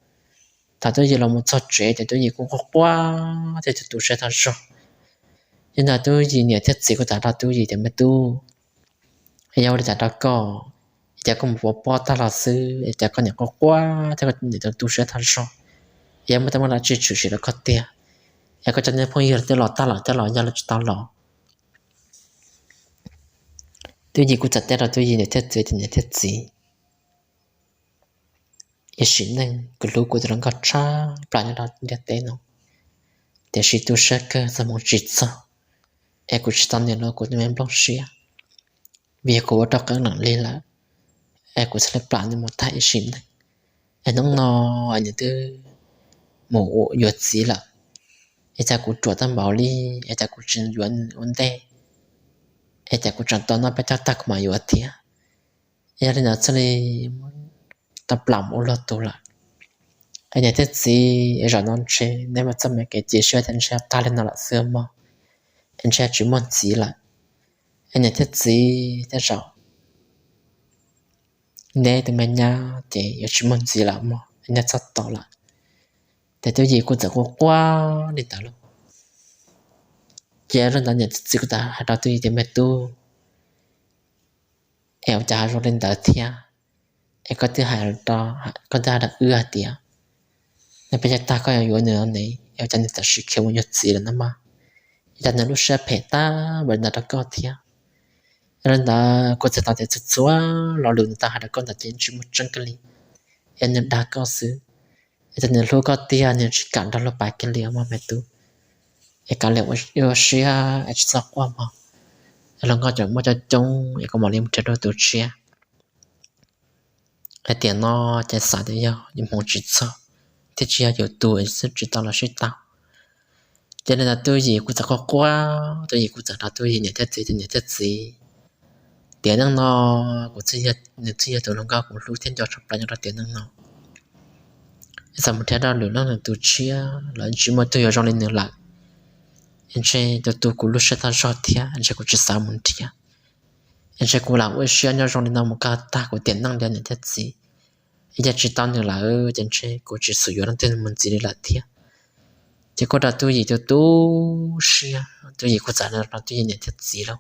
Thaum Tub Yis los mus txog tsev ces Tub Yis kuj quaj quaj thiab tu tu siab tag zog. Ces ntawd Tub Yis niam thiab txiv kuj txawm hais rau Tub Yis tias, Me tub, es yog ua li cas rau koj, es cas koj mus pov pob tag los xwb es cas koj niam quaj quaj thiab koj niam tu tu siab tag zog, es yog muaj teeb meem dab tsi tshwm sim rau koj tiag, es koj cov niag phooj ywg twb los tag lawm thiab los yog lawv tsis tau los? Tub Yis kuj txawm teb rau Tub Yis niam thiab txiv tias, Niam thiab txiv, ib sim neej kuv hlub kuv tus hluas nkauj tshaj plaws nyob rau ntiaj teb no, tiam sis tu siab kawg txoj hmoov tsis txog, es kuv tsis tau nws los kuv tus me nplooj siab, vim yog kuv ua rau qeeb leem li lawm, es kuv thiaj li plam nws mus tag ib sim neej. Es hnub no nws twb mus yuav txiv lawm, es cas kuv ruam tag npaum li, es cas kuv tsis yuav nws ua ntej, es cas kuv tseem tos noj peb caug tag kuv mam yuav thiab. Yog li ntawd thiaj li tau plam mus ua luag tug lawm. Es niam thiab txiv, es zaum no ntshe neb muaj txoj me kev cia siab tias ntshe tag li no lawm xwb mog, es ntshe tsis muaj ntxiv lawm. Es niam thiab txiv, tej zaum neb tus me nyab ces yuav tsis muaj ntxiv lawm mog, es neb txhob tos lawm. Ces Tub Yis kuj txawm quaj quaj li ntawd lauj. Ces li ntawd niam thiab txiv kuj txawm hais rau Tub Yis tias, Me tub, es ua cas ho zoo li ntawd thiab? Es koj twb hais, koj twb hais rau wb hais tias noj peb caug tag koj yuav yuav nws ne, es ua cas nws tam sim khiav mus yuav txiv lawm no mas? Es cas nws lub siab phem tag npaum li ntawd rau koj thiab? Es li ntawd kuv txhais tau tias txhua txhua lo lus nws tau hais rau koj ntawd ces tsis muaj tseeb kiag li, es nws dag koj xwb. Es cas nws hlub koj tiag nws tsis kam nrog luag pais kiag li mog me tub. Es kav liam ua siab es tsis txhob quaj mog. Es hluas nkauj tseem muaj coob coob es koj mam li mus nrhiav dua tus tshiab. Es tiam no ces xav tias yog yus hmoov tsis txog, thiab tsis yog yus tus es xwb tsis tau los sib tau. Ces li ntawd Tub Yim kuj txawm quaj quaj, Tub Yim kuj txawm nrog Tub Yim niam thiab txiv tias, niam thiab txiv, tiam neej no kuv, nws thiaj yog tus hluas nkauj kuv hlub thiab nco tshaj plaws nyob rau tiam neej no. Txawm mus nrhiav rau lwm leej lwm tus tshiab los tsis muaj tug yuav zoo li nws lawm. Ntshe tus tus kuv hlub siab tag zog thiab, ntshe kuv tsis xav mus nrhiav. Ntshe kuv lam ua siab nyob zoo li no mus kiag tag kuv tiam neej li niam thiab txiv. Yog tsis tau nws lawm ces ntshe kuv tsis xum yuav leej twg mus ntxiv li lawm thiab. Ces kuj rau Tub Yim tu tu siab, Tub Yim kuj txawm nrog Tub Yim niam thiab txiv lauj.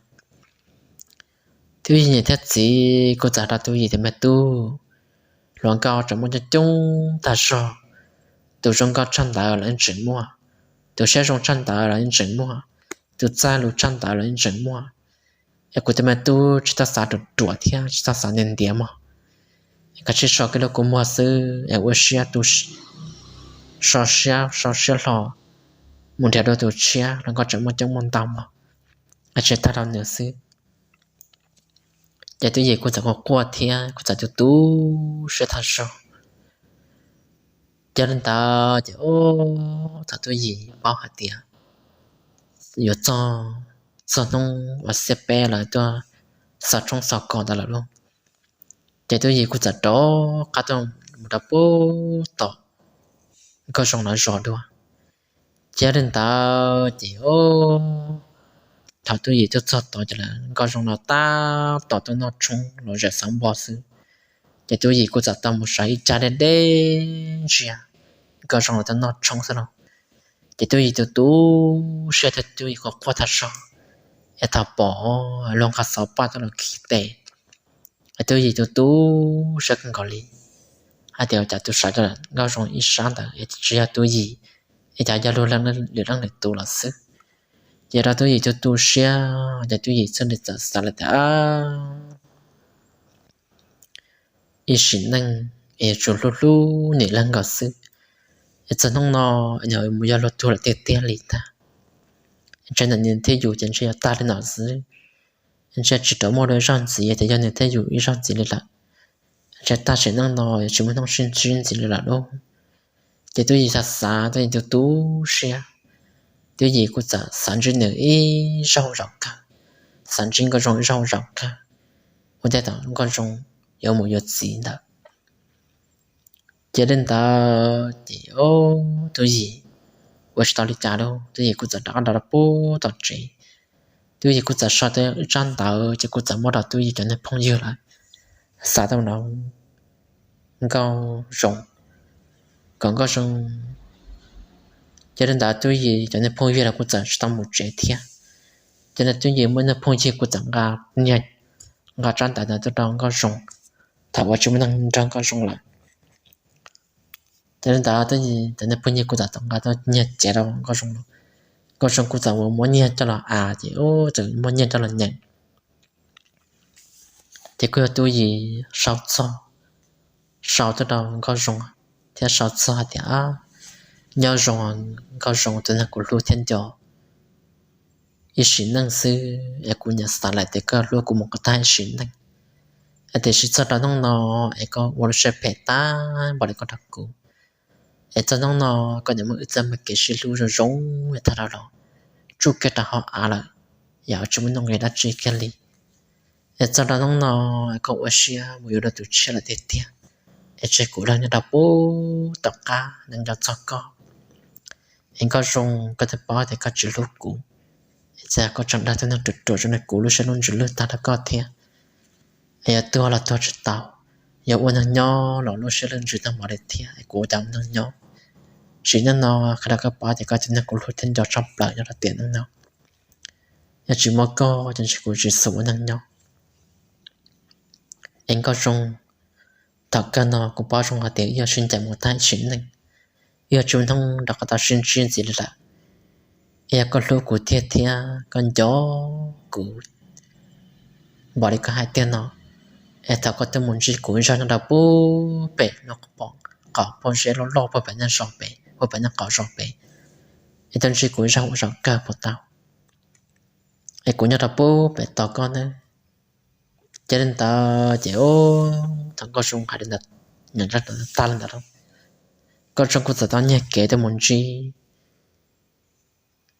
Tub Yim niam thiab txiv kuj txawm rau Tub Yim tias, me tub, hluas nkauj tseem muaj coob coob tag zog. Tus zoo nkauj tshaj ntawd los yeej tseem muaj, tus siab zoo tshaj ntawd los yeej tseem muaj, tus txawj lus tshaj ntawd los yeej tseem muaj. Es kuv tus me tub tsis txhob xav ruam ruam thiab tsis txhob xav ntiav ntiav mog. Kav tsij so kiag rau kuv muag xwb es ua siab tu, so siab so siab hlo mus nrhiav dua tus tshiab los koj tseem muaj coob muaj ntau mog. Kav tsij tag rau nws xwb. Ces Tub Yim kuj txawm quaj quaj thiab kuj txawm tu tu siab tag zog. Ces li ntawd ces thaum Tub Yim paub hais tias yuav txog, txog hnub uas xiab peb lawv tuaj xov tshoob xov kos ntawd lawm lauj, ces Tub Yim kuj txawm rov qab tuaj mus rau puag tom Nkauj Zoo lawv zos dua. Ces li ntawd ces thaum Tub Yim tuaj txog tod ces lawv Nkauj Zoo los tab tom tuaj noj tshoob los zem xav npo xwb. Ces Tub Yim kuj txawm tau mus sawv ib cag deb deb ntsia Nkauj Zoo los tuaj noj tshoob xwb lauj. Ces Tub Yim tu tu siab thiab Tub Yim quaj quaj tag zog, es thaum pom luag nqa xov paj tuaj los khi tes, es Tub Yim tu tu siab kawg nkaus li, hais tias cas tus sawv rau Nkauj Zoo ib sab ntawd es tsis yog Tub Yim, es cas yog luag lwm leej lwm tus lawm xwb. Ces rau Tub Yim tu tu siab, ces Tub Yim thiaj li txawm xav lawm tias, ib sim neej es yuav tsum hlub hlub nws ib leeg nkaus xwb, es txog hnub no es mus yog luag tug lawm tiag tiag li ntag. Ntshe ntawm nws thiab yus ces ntshe yuav tag li no xwb, ntshe tsis rov muaj dua ib zaug ntxiv tias yog nws thiab yus ib zaug ntxiv li lawm. Ntshe tag sim neej no yuav tsis muaj hnub sib ntsib ntxiv li lawm lauj. Ces Tub Yim xav xav, Tub Yim tu tu siab, Tub Yim kuj txawm xav ntsib nws ib zaug zaum kawg, xav ntsib Nkauj Zoo ib zaug zaum kawg, ua ntej thaum Nkauj Zoo yuav mus yuav txiv ntawd. Ces li ntawd ces Tub Yim ua tsis tau li cas lauj, Tub Yim kuj txawm rov qab rau puag tom tsev. Tub Yim kuj txawm sau tau ib tsab ntawv ces kuj txawm muab rau Tub Yim cov niag phooj ywg lawm, xa tuaj rau Nkauj Zoo, kom Nkauj Zoo. Ces li ntawd Tub Yim cov niag phooj ywg los kuj txawm tsis tau mus tsev thiab. Ces li ntawd Tub Yim muaj niag phooj ywg kuj txawm nqa, nqa tsab ntawv ntawd tuaj rau Nkauj Zoo, thaum uas tsis muaj neeg nrog Nkauj Zoo lawm. Ces li ntawd Tub Yim cov niag phooj ywg kuj txawm nqa tau nyiag cev rau Nkauj Zoo. Nkauj Zoo kuj txawm ua muab nyiag coj los av ces txawm muab nyiag coj los nyeem. Ces kuj yog Tub Yim sau txog, sau tuaj rau Nkauj Zoo thiab sau txog hais tias, nyob zoo Nkauj Zoo tus neeg kuv hlub thiab nco, ib sim neej xwb es kuv nyuam xav lawm tias koj hlub kuv mus kom tag ib sim neej, es tiam sis txog rau hnub no es koj ua lub siab phem tag npaum li koj rau kuv, es txog hnub no koj nyuam muaj wb txoj me kev sib hlub zoo zoo tag rau los tsuj kiag rau hauv av lawm, yam tsis muaj nuj nqis dab tsi kiag li. Es txog rau hnub no koj ua siab mus yuav dua tus tshiab lawm tiag tiag, es tseg kuv leeg nyob rau puag tom qab neeg nco txog koj. Es Nkauj Zoo, koj twb paub tias koj tsis hlub kuv, es txawm koj tseem dag tus neeg ruam ruam zoo li kuv lub siab lub ntsws lwj tag rau koj thiab. Es yuav tuag los tuag tsis tau, yuav ua neeg nyob los lub siab lub ntsws tag npaum li thiab es kuv ua cas ua neeg nyob. Sim neej no qhia rau koj paub tias koj tus neeg kuv hlub thiab nco tshaj plaws nyob rau tiam neej no. Yog tsis muaj koj ces ntshe kuv tsis xum ua neeg nyob. Es Nkauj Zoo, thaum kawg no kuv paub zoo hais tias wb yuav sib ncaim mus tag ib sim neej, wb yuav tsis muaj hnub rov qab tau sib ntsib ntxiv li lawm. Es yog koj hlub kuv tiag thiab koj nco kuv npaum li koj hais tiag no, es thov koj tuaj mus ntsib kuv ib zaug nyob rau puag pem lub qhov pob zeb loj loj puag pem nej zos pem, puag pem nej qhov zos pem, es tuaj ntsib kuv ib zaug ua zaum kawg puas tau? Es kuv nyob rau puag pem tos koj nawb. Ces li ntawd ces thaum Nkauj Zoo hais li ntawd, nyob rau tag li ntawd lauj, Nkauj Zoo kuj txawm tau nyiag kev tuaj mus ntsib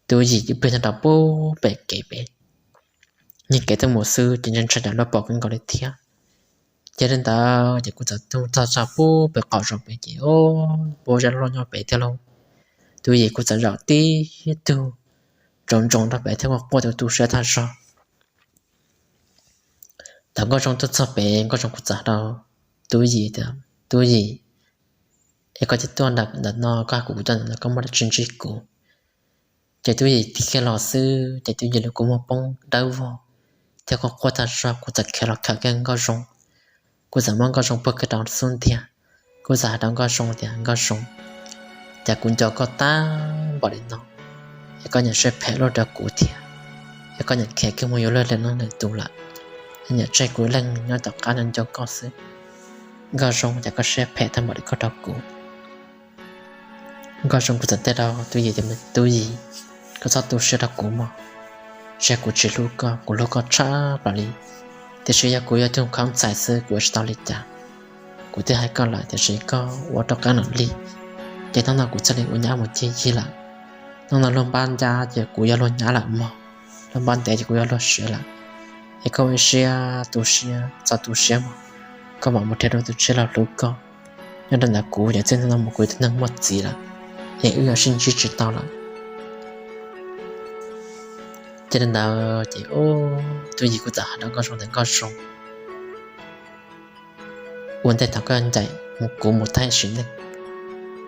Tub Yim twb pw nyob rau pub pem kev pem, nyob kev tuaj mus xwb ces ntshai ntshai cov luaj pom kawg nkaus li thiab. Ces li ntawd ces kuv txawm tuaj txog txog pub pem qaum zos pem ces o, pom zaj luaj nyob pem thiab lauj. Tub Yim kuj txawm zaum tib tug ntsoov ntsoov rau pem thiab quaj quaj tu tu siab tag zog. Thaum Nkauj Zoo tuaj txog pem, Nkauj Zoo kuj txawm hais rau Tub Yim tias, Tub Yim, es koj cia tuaj ntawm no, koj hais kuv kuv tuaj ntawm no, koj muaj dab tsi ntsib kuv? Ces Tub Yim tig kiag los xwb ces Tub Yim lub kua muag poob dawb vog thiab quaj quaj tag zog. Kuv txawm khiav los khawm kiag Nkauj Zoo, kuv txawm muab Nkauj Zoo puag kiag rau xub ntiag. Kuv txawm hais rau Nkauj Zoo tias, Nkauj Zoo, cas kuv nco koj tag npaum li no, es koj nyiam siab phem luaj rau kuv thiab, es koj nyiam khiav kiag mus yuav luag lwm leej lwm tus lawm, es nyiam tseg kuv ib leeg nyob tom qab no nco koj xwb. Nkauj Zoo, cas koj siab phem tag npaum li koj rau kuv? Nkauj Zoo kuj txawm teb rau Tub Yim tias, Tub Yim, koj txhob tu siab rau kuv mog, tsis yog kuv tsis hlub koj, kuv hlub koj tshaj plaws li, tiam sis yog kuv yog tus khoob txhais xwb kuv ua tsis tau li cas. Kuv twb hais koj lawm tiam sis koj ua rov qab lawm li, ces hnub no kuv thiaj li ua nyab mus ciaj yig lawm. Hnub no luag npab ncab ces kuv yog luag nyab lawm mog, luag npab ntev ces kuv yog luag siav lawm. Es koj ua ib siab tu siab, txhob tu siab mog, koj mam mus nrhiav dua tus tshiab los hlub koj. Nyob rau ntawm kuv ces txij hnub no mus kuv yog tus neeg muaj txiv lawm, es wb yuav sib ntsib tsis tau lawm. Ces li ntawd ces Tub Yim kuj txawm hais rau Nkauj Zoo tias, Nkauj Zoo, ua ntej thaum koj ncaim mus kuv mus tag sim neej,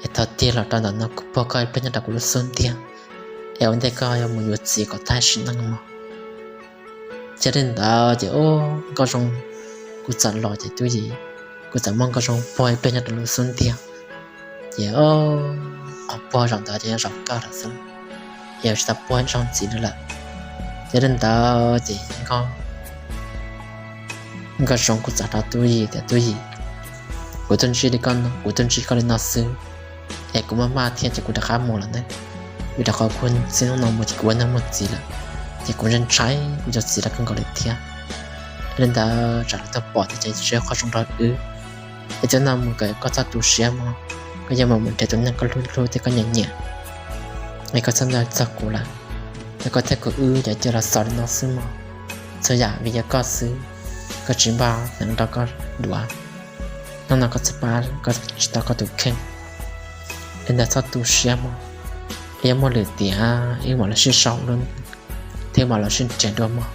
es thov tig los rau ntawm no kuv puag koj ib pliag nyob rau kuv lub xub ntiag, es ua ntej koj yuav mus yuav txiv kom tag sim neej mog. Ces li ntawd ces Nkauj Zoo kuj txawm los ces Tub Yim kuj txawm muab Nkauj Zoo puag ib pliag nyob rau lub xub ntiag. Ces qhov puag zaum ntawd ces yog zaum kawg lawm xwb, yog tsis tau puag ib zaug ntxiv li lawm. Ces li ntawd ces Nkauj Zoo kuj txawm hais rau Tub Yim tias, Tub Yim, kuv tuaj ntsib li koj no, kuv tuaj ntsib koj li no xwb, es kuv maj maj thiab ces kuv rov qab mus lawm ne. Vim rau qhov kuv txij hnub no mus ces kuv ua neeg muaj txiv lawm, ces kuv ntshai ntshai kuv cov txiv lawv kawg nkaus li thiab. Li ntawd tsam lawv tuaj pom thiab ces tsis yog qhov zoo rau wb. Es txij no mus kom koj txhob tu siab mog, koj yuav mus mus nrhiav tus neeg koj hlub hlub thiab koj nyiam nyiam, es koj txhob nco txog kuv lawm. Yog koj thiab kuv wb ces cia los xaus li no xwb mog. Txhua yam vim yog koj xwb, koj tsis npaj hneev rau koj duav, hnub no koj txhawj pab koj tsis tau koj tus kheej. Li ntawd txhob tu siab mog, es yog muaj lwm tiam wb mam los sib sau thiab mam los sib nrhiav dua mog,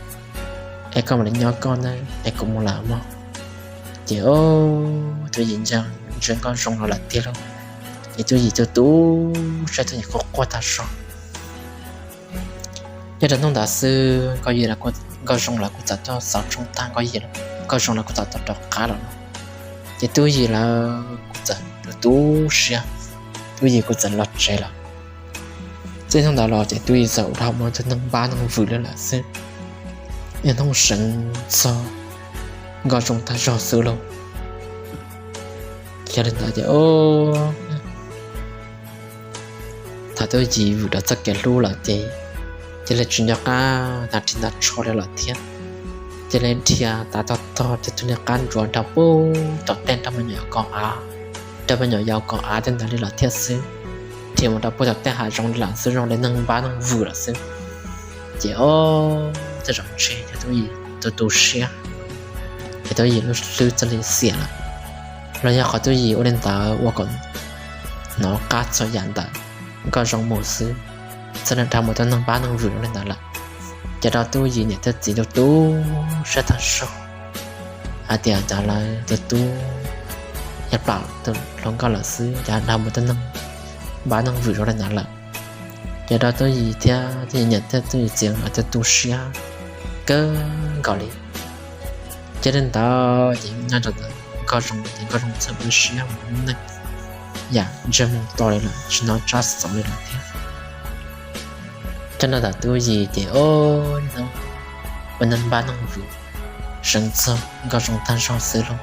es koj mam li nyob koj na, es kuv mus lawm mog. Ces Tub Yim ntsia Nkauj Zoo los lawm tiag lauj, ces Tub Yim tu tu siab, Tub Yim quaj quaj tag zog. Nyob rau hnub ntawd xwb Nkauj Yim, Nkauj Zoo lawv kuj txawm tuaj xauv tshoob tag, Nkauj Yim, Nkauj Zoo lawv kuj txawm tuaj rov qab lawm no. Ces Tub Yim lawv kuj txawm tu tu siab, Tub Yim kuj txawm los tsev lawm. Txij hnub ntawd los ces Tub Yim txawm ua rau mus ua tus neeg npab neeg vwm li lawm xwb, niaj hnub seev txog Nkauj Zoo tag zog xwb lauj. Yog li ntawd ces thaum Tub Yim vwm rau txoj kev hlub lawm ces cia li tsis nco qab nta ris nta tsho li lawm thiab. Cia li dhia tav tog tog ces tus niag qab ntsuav nrog pub tom tej nrog me nyuam yaus kaus av, nrog me nyuam yaus kaus av tej ntawd li lawm thiab xwb. Dhia mus rau pub tom tej hav zoov li lawm xwb, zoo li neeg npab neeg vwm lawm xwb. Ces o, tej zaum ntshe yog Tub Yim tu tu siab, es Tub Yim lub hlwb txawj li xiam lawm, los yog qhov Tub Yim ua li ntawd ua kom hnov qab txhua yam ntawm Nkauj Zoo mus xwb, txawj li dhau mus tus neeg npab neeg vwm li ntawd lawm. Ces rau Tub Yim niam thiab txiv tu tu siab tag zog hais tias cas lawv tus tub yog plam tus hluas nkauj lawm xwb, cas dhau mus tus neeg npab neeg vwm zoo li ntawd lawm. Ces rau Tub Yim thiab Tub Yim niam thiab Tub Yim txiv lawv tu tu siab kawg nkaus li. Ces li ntawd ces nyob rau ntawm Nkauj Zoo ces Nkauj Zoo txawm ua siab mus ua neej yam ntsej muag to li lawm, tsis hnov tsab xov li lawm thiab. Ces nyob rau ntawm Tub Yim ces o, ua neeg npab neeg vwm seev txog Nkauj Zoo tag zog xwb lauj.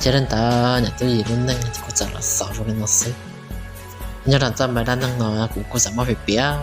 Ces li ntawd niam Tub Yim lub neej ces kuj txawm los xaus zoo li no xwb. Nyob rau txoj me dab neeg no kuv kuj txawm muab piav piav